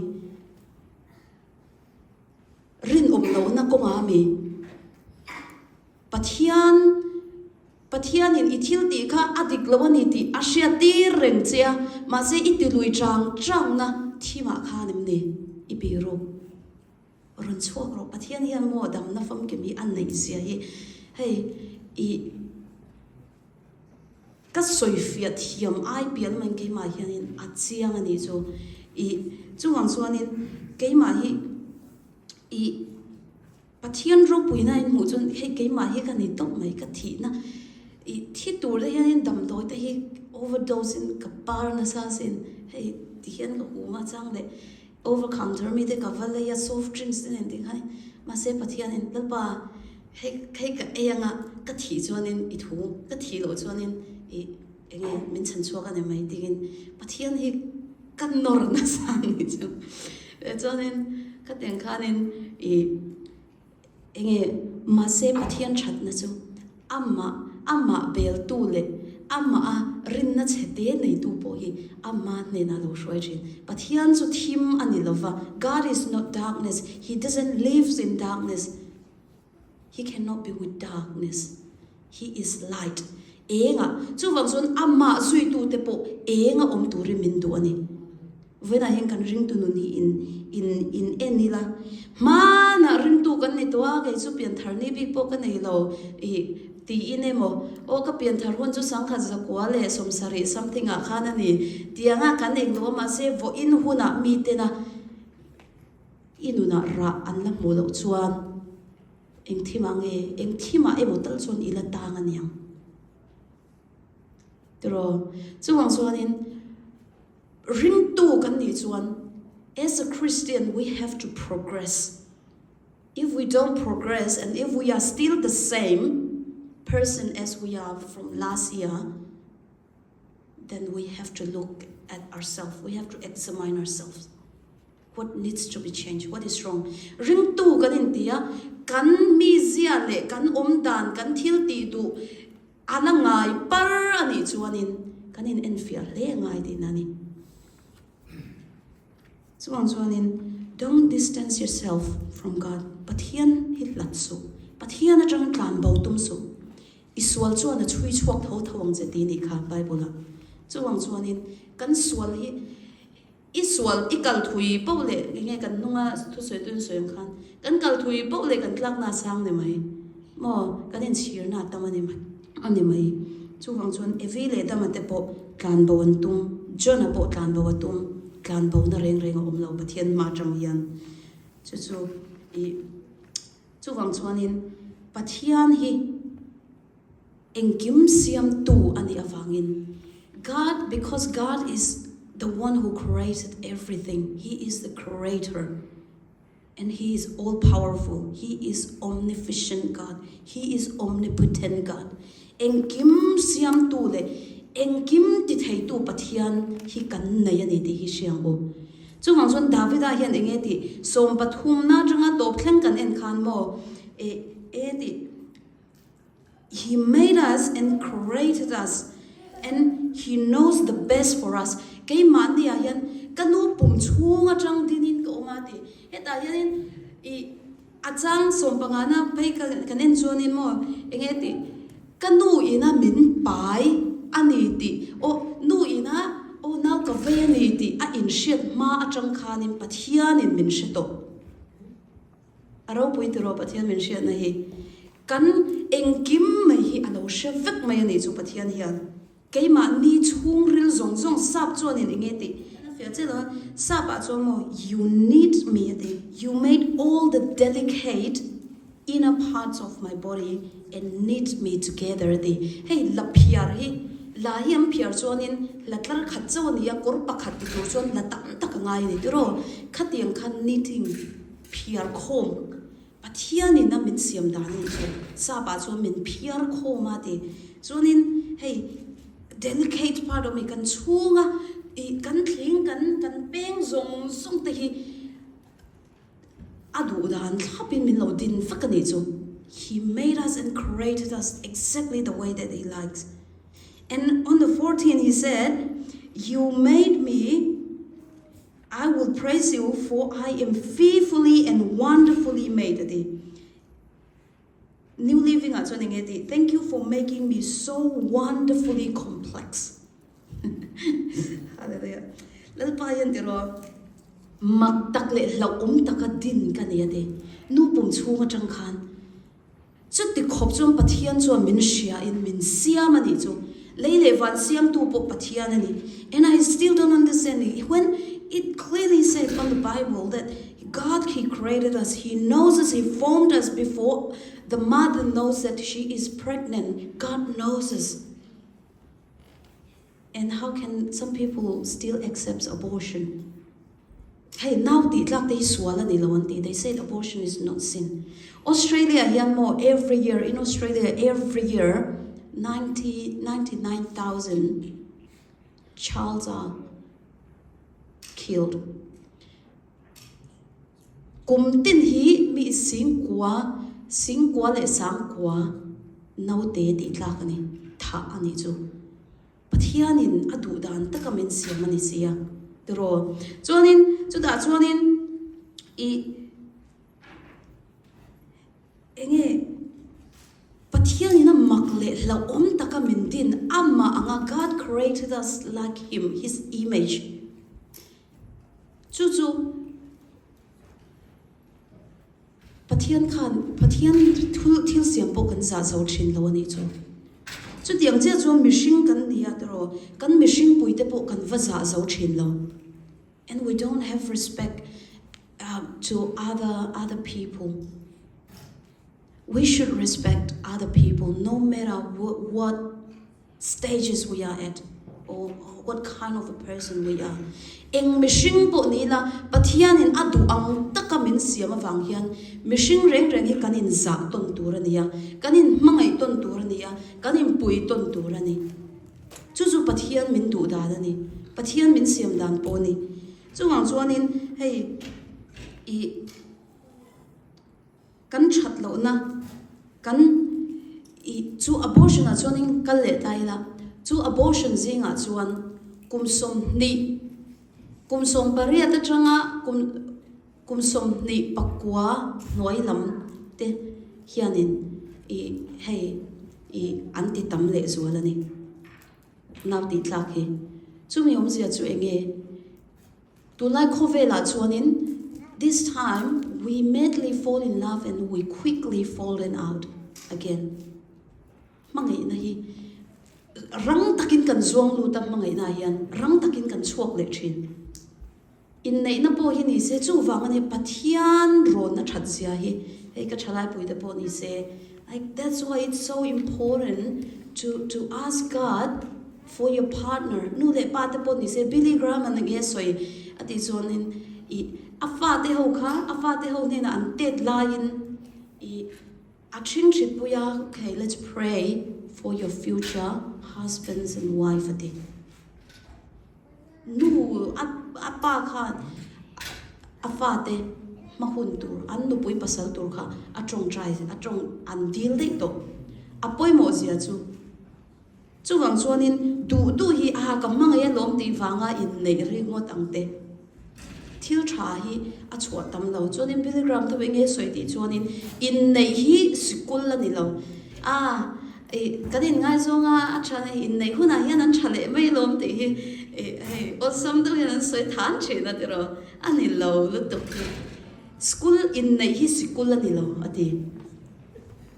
Rinawm lohna kawngah mi Pathian Pathianin i thil tih kha a dik lo a ni tih a hriat tir reng che a, mahse i ti lui chang changna thimah khan em ni i biruk rawn chhuak rawh. Pathian hian maw damna famkim hi a neih zia hi hei i Ka sawifiah thiam ai piah lamah keimah hianin a chiang a nih chu. Ih, chuvang chuanin keimah hi ih Pathian ropuina in hmuh chuan hei keimah hi ka ni tawp mai ka thihna ih thi tur te hianin damdawi te hi overdose in ka par nasa asin hei ti hian ka hum a chang leh over counter mi te ka va lei a soft drinks te nen tih khan mahse Pathianin Lalpa Hei hei ka ei anga ka thih chuanin i thu, ka thih loh chuanin i enge min chhan chhuak a ni mai tingin Pathian hi ka nawr nasa a nih chu. Chuanin ka teng khanin i enge mahse Pathian thatna chu amah amah beltu leh amah a rinna chhe te neitu pawh hi ama hnenah lo hruai thin. Pathian chu thim a ni lova, God is not darkness, he doesn't lives in darkness. He cannot be with darkness. He is light. Engah, chuvang chuan amah zuitute pawh enga awm turin min duh a ni. Vawiinah hian kan ringtu nun hi in in in en ila, hmanah ringtu kan ni tawh a, kei chu pianthar ni bik pawh ka nei lo ih tiin emaw, aw ka pianthar hun chu sangkhat zakua leh sawmsarih something ah khan a ni tianga kan englo a, mahse vawiin hunah mitena I nunah rah an la hmuh loh chuan eng thimah nge, eng thimah emaw tal chuan i la tang a niang. Tiraw? Chuvang chuanin ringtu kan nih chuan as a Christian we have to progress. If we don't progress and if we are still the same person as we are from last year, then we have to look at ourselves, we have to examine ourselves. What needs to be changed? What is wrong? Ringtu kan inti a, kan mizia leh kan awm dan, kan thil tih duh a la ngai par a nih chuanin kan in enfiah hle a ngai tihna a ni. Chuvang chuanin don't distance yourself from God. Pathian hi hlat suh. Pathian atangin tlan bo tum suh. I sual chuan a chhui chhuak tho tho ang che tih nih kha Bible ah. Chuvang chuanin kan sual hi i sual i kal thui poh leh enge kan hnunga thusawitu in sawi ang khan kan kal thui poh leh kan tlakna a sang ni mai maw kan inchhirna a tam a ni mai a ni mai. Chuvang chuan Evi leh Dama te pawh tlanbo an tum, John-a pawh tlanbo a tum, tlanbona reng reng a awm lo Pathian hma atang hian. Chu chu i chuvang chuanin Pathian hi engkim siamtu a nih avangin God because God is the one who created everything he is the creator and he is all powerful he is omnificent God he is omnipotent God engkim siamtu leh engkim ti theitu Pathian hi kan nei a ni tih hi hria ang u. Chuvang chuan Davida hian eng nge tih sawmpathumna atanga tawp thleng kan en khan maw e e tih He made us and created us and he knows the best for us. Keimahni ah hian ka nu pum chhung atang dinin ka awm a tih. Hetah hianin i a chang sawmpangana phei kan en chuanin maw eng nge tih ka nu ina min pai a ni tih aw nu ina aw nau ka vei a ni tih a inhriat hma atang khanin Pathianin min hre tawh. A ropui tiraw Pathian min hriatna hi kan engkim mai hi a lo hre vek mai a nih chu Pathian hian keimahni chhungril zawng zawng sap chuanin eng nge tih a fiah chiah lo a, sap ah chuan maw you need me a ti, you made all the delicate inner parts of my body and knit me together a ti, hei la phiar hi la hi an phiar chuanin la tlar khat chauh a ni a, kawr pakhat ti tur chuan la tam tak a ngai a ni tiraw, khatiang khan knitting. Phiar khawm, Pathianin a min siam dan a nih chu, Sap ah chuan min phiar khawm a ti. Chuanin hei delicate part awm hi kan chhunga ih kan thling kan kan peng zawng zawng te hi a duh dan thlapin min lo din vek a nih chu. He made us and created us exactly the way that he likes. And on the 14 he said, You made me I will praise you for I am fearfully and wonderfully made a ti. New Living ah chuan enge ti, Thank you for making me so wonderfully complex. Hallelujah. Lalpa hian ti rawh, mak tak leh hlauhawm taka din ka ni a ti. Nu pum chhung atang khan Chuti khawp chuan Pathian chuan min hriain min siam a nih chu. Lei leh van siamtu pawh Pathian a ni. And I still don't understand it when it clearly says on the Bible that God he created us, he knows us, he formed us before the mother knows that she is pregnant, God knows us. And how can some people still accept abortion? Hei nau tih tlak te hi sual a ni lo an ti, they said abortion is not sin. Australia hian maw every year in Australia every year 90, 99,000 childs are killed. Kum tin hi mi singkua, singkua leh sangkua naute tih tlak a ni, thah a nih chu. Pathianin a duh dan taka min siam a ni si a, tiraw? Chuanin chutah chuanin i enge Pathianin a mak leh hlauhawm taka min din amah anga God created us like him, his image. Chu chu Pathian khan Pathian thil thil siam pawh kan zah zo thin lo a nih chu. Chutiang chiah chuan mihring kan ni a tiraw, kan mihring puite pawh kan va zah zo thin lo. And we don't have respect to other other people. We should respect other people no matter what stages we are at or what kind of a person we are. Eng mihring pawh ni ila Pathianin a duh ang taka min siam avang hian mihring reng reng hi kan inzah tawn tur a ni a, kan inhmangaih tawn tur a ni a, kan inpui tawn tur a ni. Chu chu Pathian min duh dan a ni. Pathian min siam dan pawh a ni. Chuvang chuanin hei ih Kan that lohna kan i chu abortion ah chuanin kal leh ta ila, chu abortion zingah chuan kum 20, kum 18 atanga kum kum 29 hnuai lam te hianin i hei i an ti tam leh zual a ni. Nau tih tlak hi. Chumi awmzia chu eng nge? Tunlai khawvelah chuanin this time we madly fall in love and we quickly fallen out again. Hmangaihna hi rang takin kan zuang lut a, hmangaihna ah hian rang takin kan chhuak leh thin. Inneihna pawh hi ni se, chuvang a nia Pathian rawnna that zia hi hei ka thalaipui te pawh ni se, like that's why it's so important to to ask God for your partner, nu leh pa te pawh ni se, Billy Graham an enge sawi a tih chuanin ih a fate ho kha a fate ho hnenah an tet laiin ih a ṭhingṭhitpui a, okay let's pray for your future husbands and wife a ti. Nu a a pa khan a fate hma hun tur an nupui pasal tur kha a tawngtai a tawng an dil daih tawh. A pawimawh zia chu chuvang chuanin duh duh hi a ka hmangaih alawm tih vanga inneih ringawt ang te thil tha hi a chhuah tam lo. Chuanin Billy Graham te pawh enge sawi tih chuanin inneih hi sikul a ni lo a. Ih, kan inngaizawng a, a tha hei inneih hunah hian an tha leh mai alawm tih hi ih hei awlsam deuh hian an sawi than thin a tiraw, a ni lo lutuk hi. School inneih hi sikul a ni lo a ti.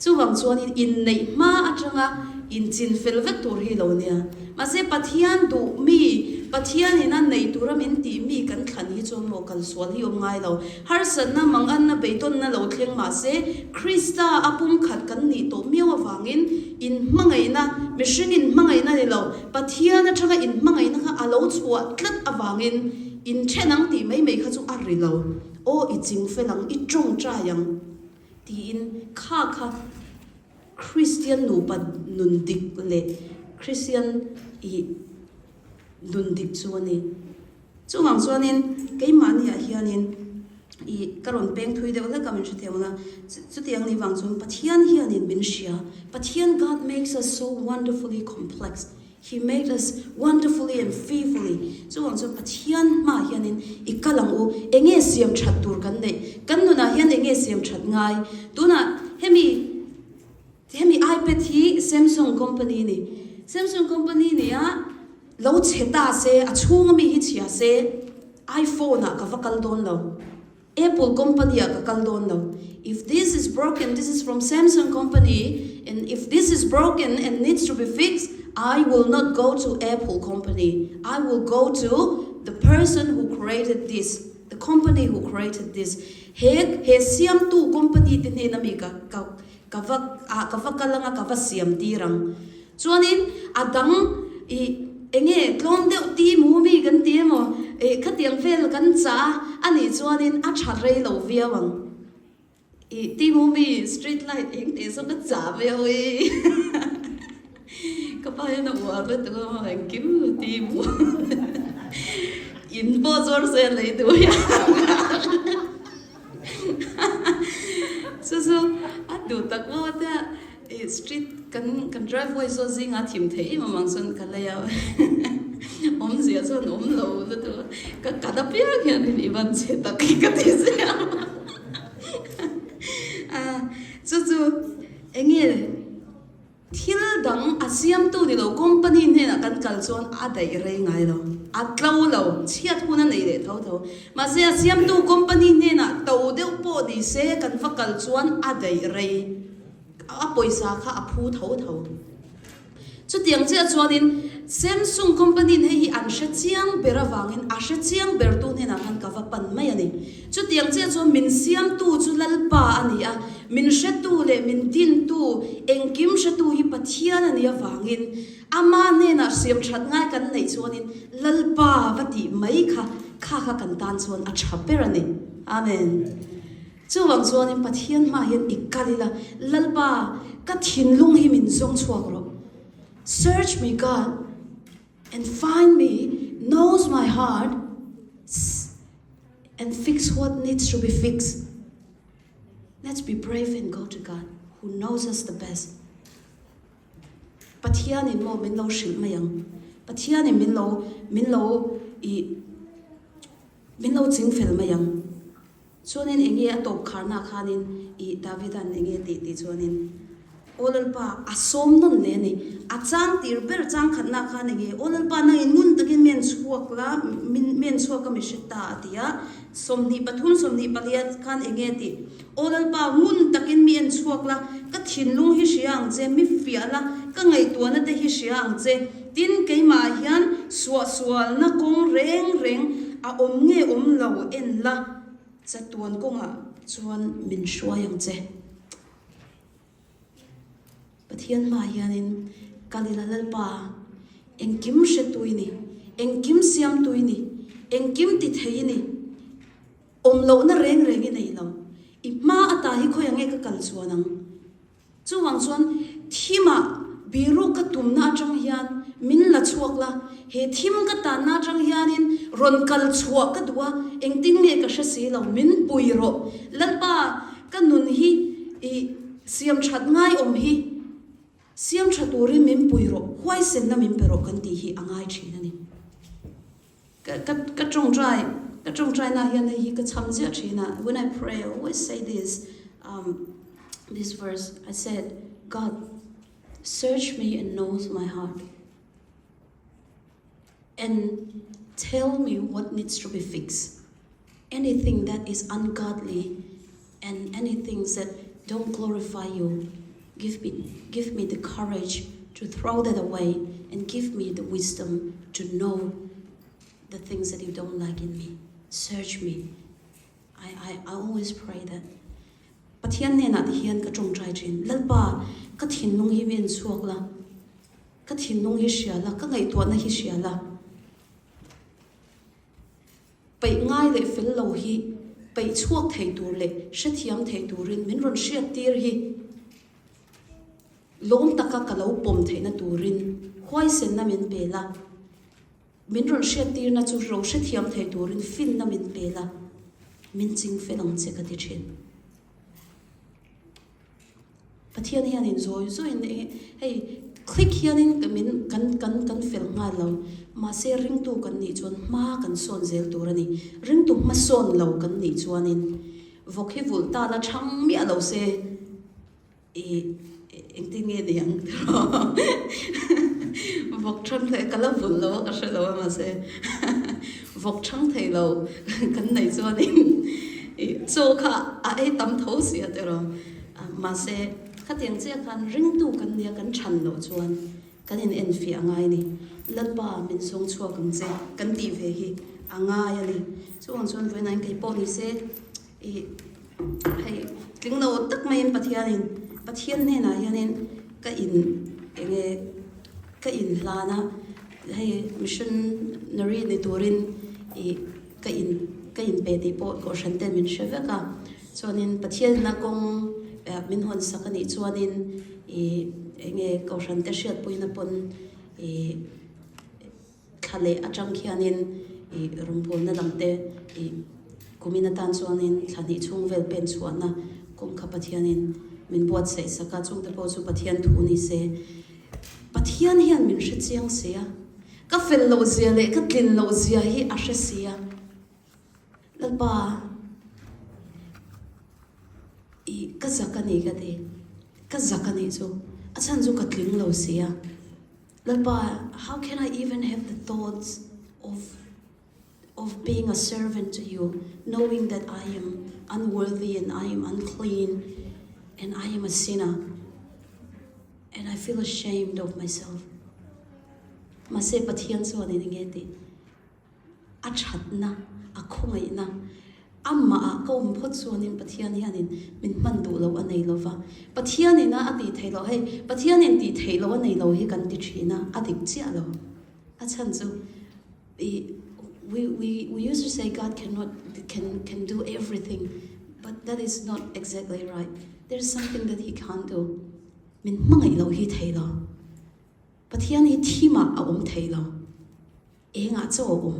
Chuvang chuanin inneih hma atanga inchin fel vek tur hi lo nia. Mahse Pathian duh mi, Pathianin a neih tura min tih mi kan thlan hi chuan maw kalsual hi awm ngai lo. Harsatna manganna beidawnna lo thleng mahse, Krista a pumkhat kan nih tawh miau avangin inhmangaihna, mihring inhmangaihna ni lo, Pathian atanga inhmangaihna kha a lo chhuah tlat avangin inthen ang tih mai mai kha chu a ri lo. Aw i ching fel ang, i tawngtai ang tiin kha kha Kristian nupa nun dik leh Kristian i nun dik chu a ni. Chuvang chuanin keimahniah hianin i ka rawn peng thui deuh hlek a min hrethiam ang a, chutiang nih vang chuan Pathian hianin min hria. Pathian God makes us so wonderfully complex, He made us wonderfully and fearfully. Chuvang chuan Pathian hmaah hianin i kal ang u, enge siam that tur kan neih? Kan nunah hian enge siam that ngai? Tunah hemi hemi iPad hi Samsung company a ni. Samsung company nia Lo chhe ta se, a chhunga mi hi chhia se, iPhone ah ka va kal dawn lo, Apple company ah ka kal dawn lo. If this is broken, this is from Samsung company and if this is broken and needs to be fixed, I will not go to Apple company, I will go to the person who created this, the company who created this. He he siamtu company te hnena mi ka ka Ka va ah ka va kal anga ka va siam tir ang. Chuanin a dang ih enge tlawm deuh ti mu mi kan ti emaw ih khatiang vel kan chah a anih chuanin a tha rei lo viau ang. Ih ti mu mi street light eng tih zawk a chah viau i ka pa hian a uar lutuk a maw engkim ti mu in pawh zuar se a lei duh hian. Chu chu a duh tak maw te a street kan kan driveway zawt zingah a thim theih em avang chuan ka lei a awmzia chuan awm lo lutuk a ka kat apiang hian i van chhe tak hi ka ti zel a chu chu eng nge. Thil dang a siamtu ni lo company hnenah kan kal chuan a daih rei ngai lo, a tlo lo, chhiat hun a nei leh tho tho. Mahse a siamtu company hnenah to deuh pawh ni se kan va kal chuan a daih rei, a pawisa kha a phu tho tho. Chutiang chiah chuanin Samsung company in hei hi an hre chiang ber avangin a hre chiang bertu hnenah khan ka va pan mai a ni. Chutiang chiah chuan min siamtu chu Lalpa a ni a, min hretu leh min dintu, engkim hretu hi Pathian a nih avangin Ama hnenah hriam that ngai kan neih chuanin Lalpa va tih mai kha kha kha kan tan chuan a tha ber a ni. Amen. Chuvang chuanin Pathian hmaah hian i kal ila, Lalpa, ka thinlung hi min zawng chhuak rawh. Search me God and find me, knows my heart. And fix what needs to be fixed. Let's be brave and go to God who knows us the best. Pathianin maw min lo hrilh mai ang. Pathianin min lo min lo i min lo ching fel mai ang. Chuanin enge a tawp kharna khanin i Davidan enge tih tih chuanin. Aw Lalpa, a sawm nawn leh a ni. A chang tir ber chang khatna khan enge, Aw Lalpa, nangin ngun takin men chhuak la, men chhuak a mi hre ta, a ti a. 23, 24 khan enge a tih? Aw Lalpa, ngun takin mi en chhuak la, ka thinlung hi hria ang che, mi fiah la, ka ngaihtuahna te hi hria ang che. Tin, keimah hian suahsualna kawng reng reng a awm nge awm lo en la, chatuan kawngah chuan min hruai ang che. Pathian hmaah hianin kal ila Lalpa, engkim hretu i ni, engkim siamtu i ni, engkim ti thei i ni, awm lohna reng reng i nei lo, i hma ata hi khawi ang nge ka kal chuan ang? Chuvang chuan thimah biru ka tumna atang hian min la chhuak la, he thim ka tanna atang hianin rawn kal chhuah ka duh a, engtin nge ka hre si lo, min pui rawh. Lalpa, ka nun hi i siam that ngai awm hi, siam tha turin min pui rawh, huaisenna min pe rawh kan tih hi a ngai thin a ni. Ka ka ka tawngtai ka tawngtaina hian hei hi ka cham ziah thin a, when I pray I always say this um this verse I said God search me and knows my heart and tell me what needs to be fixed anything that is ungodly and anything that don't glorify you give me give me the courage to throw that away and give me the wisdom to know the things that you don't like in me. Search me. I, I, I always pray that. Pathian hnenah te hian ka tawngtai thin. Lalpa, ka thinlung hi min chhuak la. Ka thinlung hi hria la, ka ngaihtuahna hi hria la. Peih ngai leh fel lo hi peih chhuak thei tur leh hrethiam thei turin min rawn hriat tir hi lawm taka ka lo pawm theihna turin huaisenna min pe la, min rawn hriat tirna chu lo hrethiam thei turin finna min pe la, min ching fel ang che ka ti thin. Pathian hianin zawi zawiin hei click hianin min kan kan kan fel nghal lo mahse ringtu kan nih chuan hma kan sawn zel tur a ni. Ringtu hmasawn lo kan nih chuanin vawk hi vulh ta la chhang miah lo se ih engtin nge ni ang vawk chhang thei ka la vulh lo a ka hre lo a mahse vawk chhang thei lo kan neih chuanin ih chaw kha a ei tam tho si a tiraw. Mahse, khatiang chiah khan ringtu kan nia kan chhan loh chuan kan in enfiah a ngai a ni. Lalpa min zawng chhuak ang che kan tih ve hi a ngai a ni. Chuvang chuan vawiinah hian kei pawh ni se ih hei tling lo tak maiin Pathianin Pathian hnenah hianin ka in enge ka in hlan a hei missionary ni turin ih ka in ka in pe tih pawh kohhran ten min hre vek a. Chuanin Pathianna kawng min hawn sak a nih chuanin ih eng nge Kohhran te hriatpuina pawn ih thla leh atang khianin ih rawngbawlna lam te ih kumin atan chuanin thla hnih chhung vel pen chhuahna kawng kha Pathianin min buatsaih sak a, chungte pawh chu Pathian thu ni se. Pathian hian min hre chiang si a, ka fel loh zia leh ka tlin loh zia hi a hre si a. Lalpa, i ka zak a ni ka ti, ka zak a nih chu, a chhan chu ka tling lo si a. Lalpa, how can I even have the thoughts of of being a servant to you, knowing that I am unworthy and I am unclean and I am a sinner and I feel ashamed of myself. Mahse Pathian chuan in enge tih? A thatna, a khawngaihna, amahah ka awm phawt chuanin Pathian hianin min hman duh loh a nei lo va. Pathianin a a tih theih loh, hei Pathianin tih theih loh a nei lo hi kan ti thin a, a dik chiah lo. A chhan chu i we we we used to say God cannot can can do everything but that is not exactly right. There is something that he can't do. Min hmangaih loh hi thei lo. Pathian hi thimah a awm thei lo. Engah chaw a awm?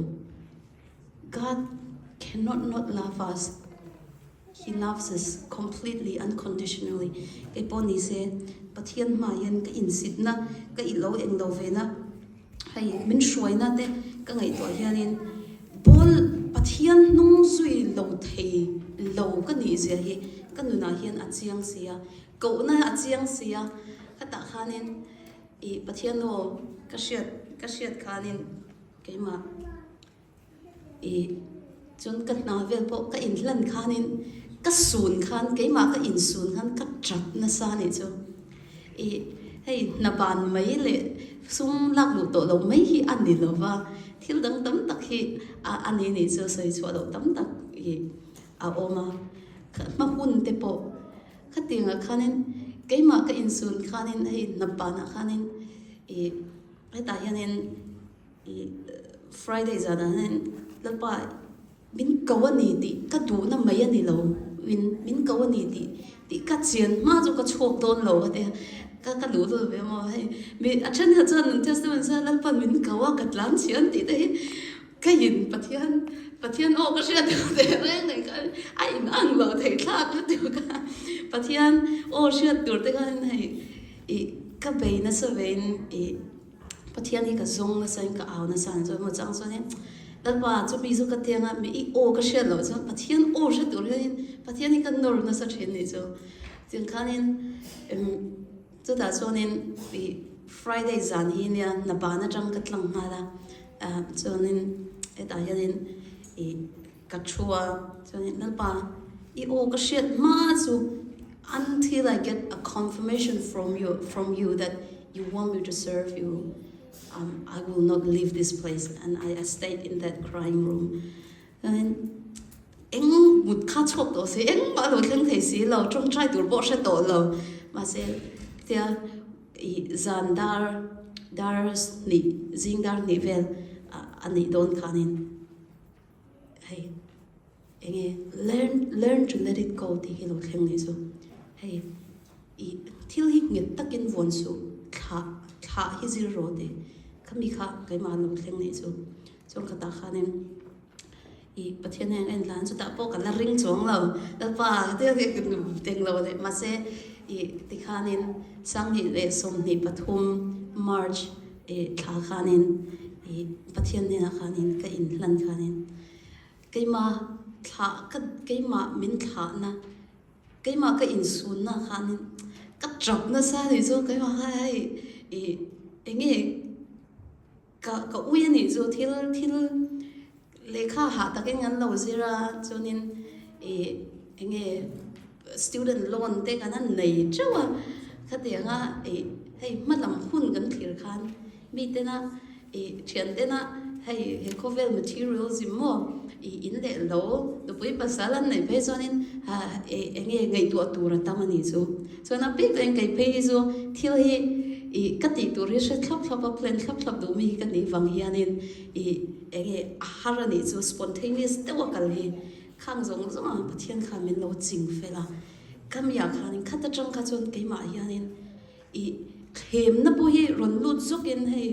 God cannot not love us. He loves us completely, unconditionally. Kei pawh ni se, Pathian hma hian ka insitna, ka ih lo eng lo ve na, hei min hruaina te ka ngaihtuah hianin ball Pathian hnung zui lo thei lo ka nih zia hi. ka nunah hian a chiang si a, kohna a chiang si a, khatah khanin ih Pathian aw ka hriat ka hriat khanin keimah ih chuan ka hna vel pawh ka inhlan khanin ka sun khan keimah ka insun khan ka tap nasa a nih chu. Ih hei hna ban mai leh sum lak luh tawh lo mai hi a ni lo va, thil dang tam tak hi a a ni nih chu sawi chhuah loh tam tak ih a awm a, hma hun te pawh khatiangah khanin keimah ka insun khanin hei hna banah khanin ih hetah hianin ih Friday zanah hian Lalpa Min ko a ni tih ka duhna mai a ni lo, min min ko a ni tih tih ka chian hma chu ka chhuak dawn lo a tia, ka ka luh deuh ve maw hei mi a thenkhat chuan an testament chuan Lalpan min ko a ka tlan chhian tih te hi ka in Pathian Pathian aw ka hriat deuh teh reng reng kha a in ang lo thei thlak lutuk a, Pathian aw hriat tur te khan hei ih ka bei nasa vein ih. Pathian hi ka zawng nasa in ka au nasa ang chuan maw chang chuanin Lalpa chumi chu ka tiang a mi i aw ka hriat loh chuan Pathian aw hre tur hianin Pathian hi ka nawr nasa thin nih chu tiang khanin chutah chuanin i Friday zan hi nia hna ban atang ka tlang nghal a chuanin hetah hianin i ka thu a chuanin Lalpa i aw ka hriat hma chu until I get a confirmation from you from you that you want me to serve you um I will not leave this place and I I stayed in that crying room chuanin eng mut kha chhuak tawh si engmah a lo thleng thei si lo tawngtai tur pawh hre tawh lo mahse tia i zan dar dar hnih zing dar hnih vel a nih dawn khanin. Hei enge learn learn to let it go tih hi lo thleng nih chu hei ih thil hi nghet takin vawn suh thlah thlah hi zir rawh tih khami kha keimah lo thleng nih chu chuan khatah khanin ih Pathian hian a en hlan chutah pawh ka la ring chuang lo Lalpa teng lo leh mahse ih tikhanin sanghnih leh 23 March Ih thla khanin ih Pathian hnenah khanin ka inhlan khanin keimah thlah ka keimah min thlahna keimah ka insunna khanin ka tap nasa anih chu keimah kha hei ih enge ka ka ui anih chu thil thil lehkha hah takin kan lo zir a chuanin ih enge Student loan te kan han nei teuh a, khatianga ih hei hma lam hun kan thlir khan mi tena ih thian tena hei he khawvel materialism maw ih in leh lo nupui pasal an neih phei chuanin ha ih eng nge ngaihtuah tur a tam a nih chu. Chuan a bik takin kei phei hi chu thil hi ih ka tih tur hi hre thlap thlap a plan thlap thlap duh mi hi ka nih vang hianin ih eng nge a har a nih chu spontaneous deuh a kal hi. Khang zawng zawng ang Pathian khan min lo ching fel a, ka miah khanin khat atang kha chuan keimah hianin ih thlemna pawh hi rawn lut zawkin hei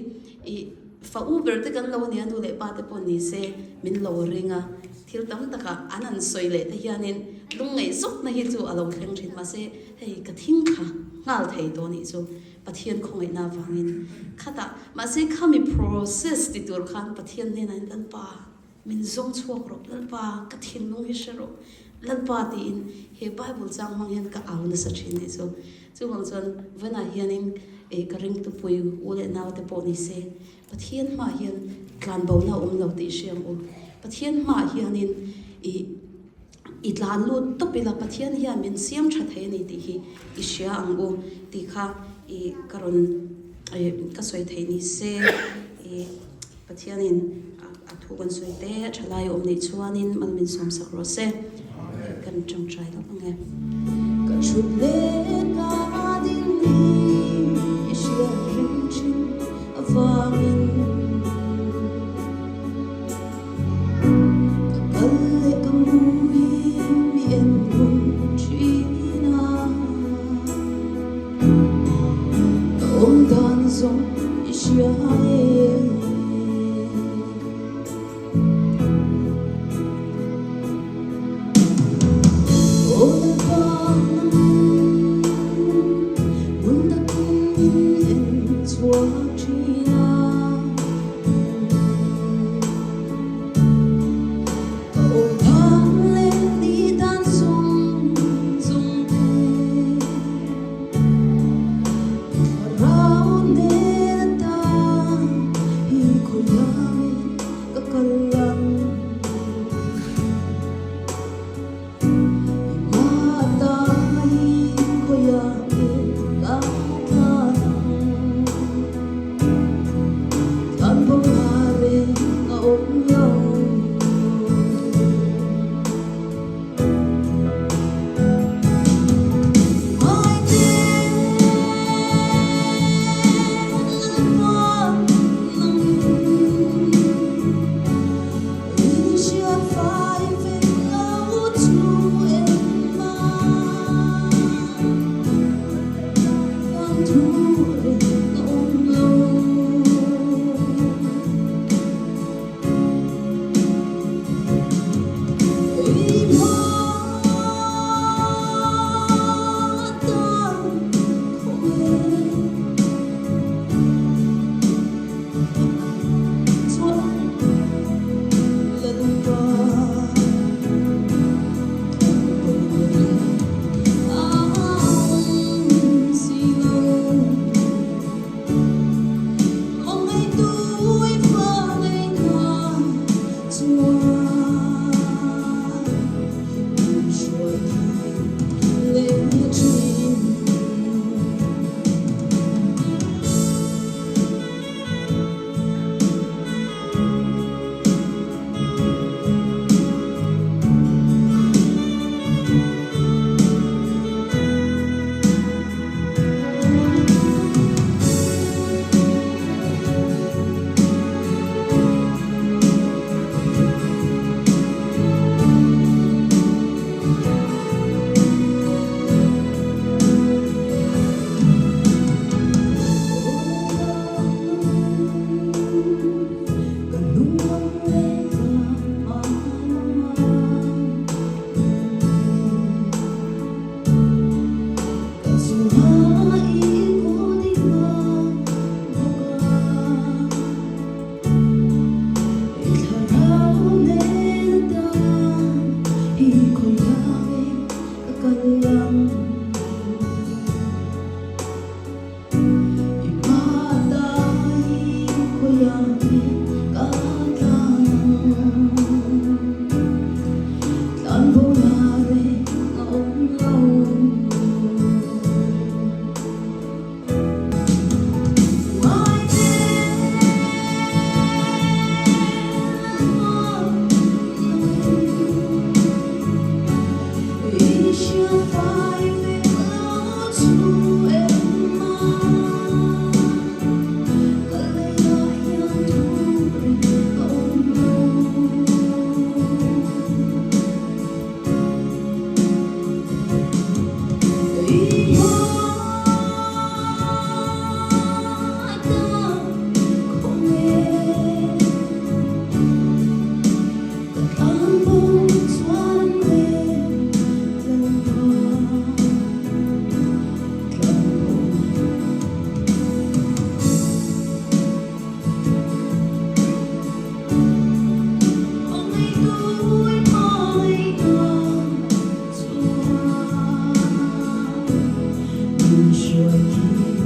ih fa u ber te kan lo nia nu leh pa te pawh ni se min lo ring a, thil tam takah an han sawi leh te hianin lungngaih zawkna hi chu a lo thleng thin mahse hei ka thing thla nghal thei tawh nih chu Pathian khawngaihna avangin khatah mahse khami process ti tur khan Pathian hnenah hian Lalpa Min zawng chhuak rawh, Lalpa, ka thinlung hi hre rawh, Lalpa tiin he Bible chang hmang hian ka au nasa thin nih chu. Chuvang chuan vawiinah hianin eh ka ringtupui u leh nau te pawh ni se, Pathian hmaah hian tlanbona a awm lo tih hria ang u. Pathian hmaah hianin ih i tlan lut tawp ila Pathian hian min siam tha thei a ni tih hi i hria ang u tih kha ih ka rawn eh ka sawi theih ni se ih Pathianin a thu kan sawi te a tha lai awm neih chuanin mal min sawmsak rawh se kan tangtai lawk ang e. Ka thut leh ka ding ni i hriat reng thin avangin ka kal leh ka mu hi mi en hun thin a, ka awm dan zawng i hria e. Aw Lalpa nangin hmun takin min en chhuak thin a. Ka awm dan leh ni dan zawng zawng. thu reng a awm lo. I hma tan khawvel chuan Lalpa tlan bo a awm si lo. Hmangaih i fa ngaihna chuan min hruai kir leh thin. Ka nuam leh ka hma lamah Ka chungah i kut i hmang bawk a, i thlarau nen atan i khawiah ka kal ang. I hmatai khawiah ka tlan ang. Tlan bo na reng a awm lo. Ngai te I hria fai vek lo chu engmah ka leiah hian thu reng a awm lo. I hma tan khawvel ka tlan bo chuan le Lalpa tlan bo. Hmangaih i hmangaihna chuan min hruai kir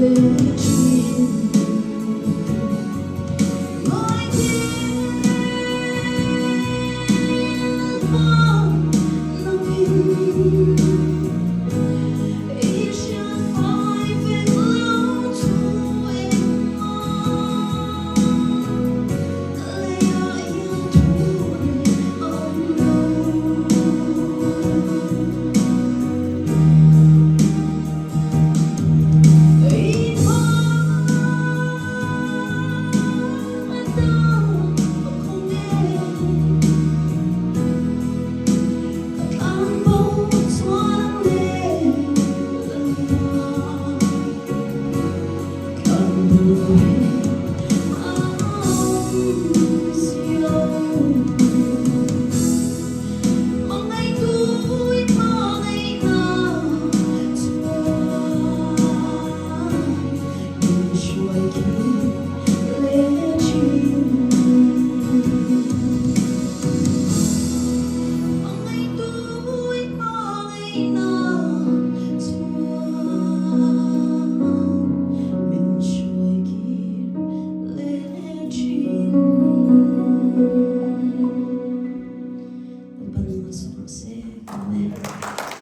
leh thin. Ngai thil nangin i hriat fai vek lo chu engmah ka leiah hian thu reng a awm lo. I hma tan khawvel ka tlan bo chuan le Lalpa tlan bo reng a awm si lo. Hmangaih i hmangaihna chuan min hruai kir leh thin. Hmangaih i hmangaihna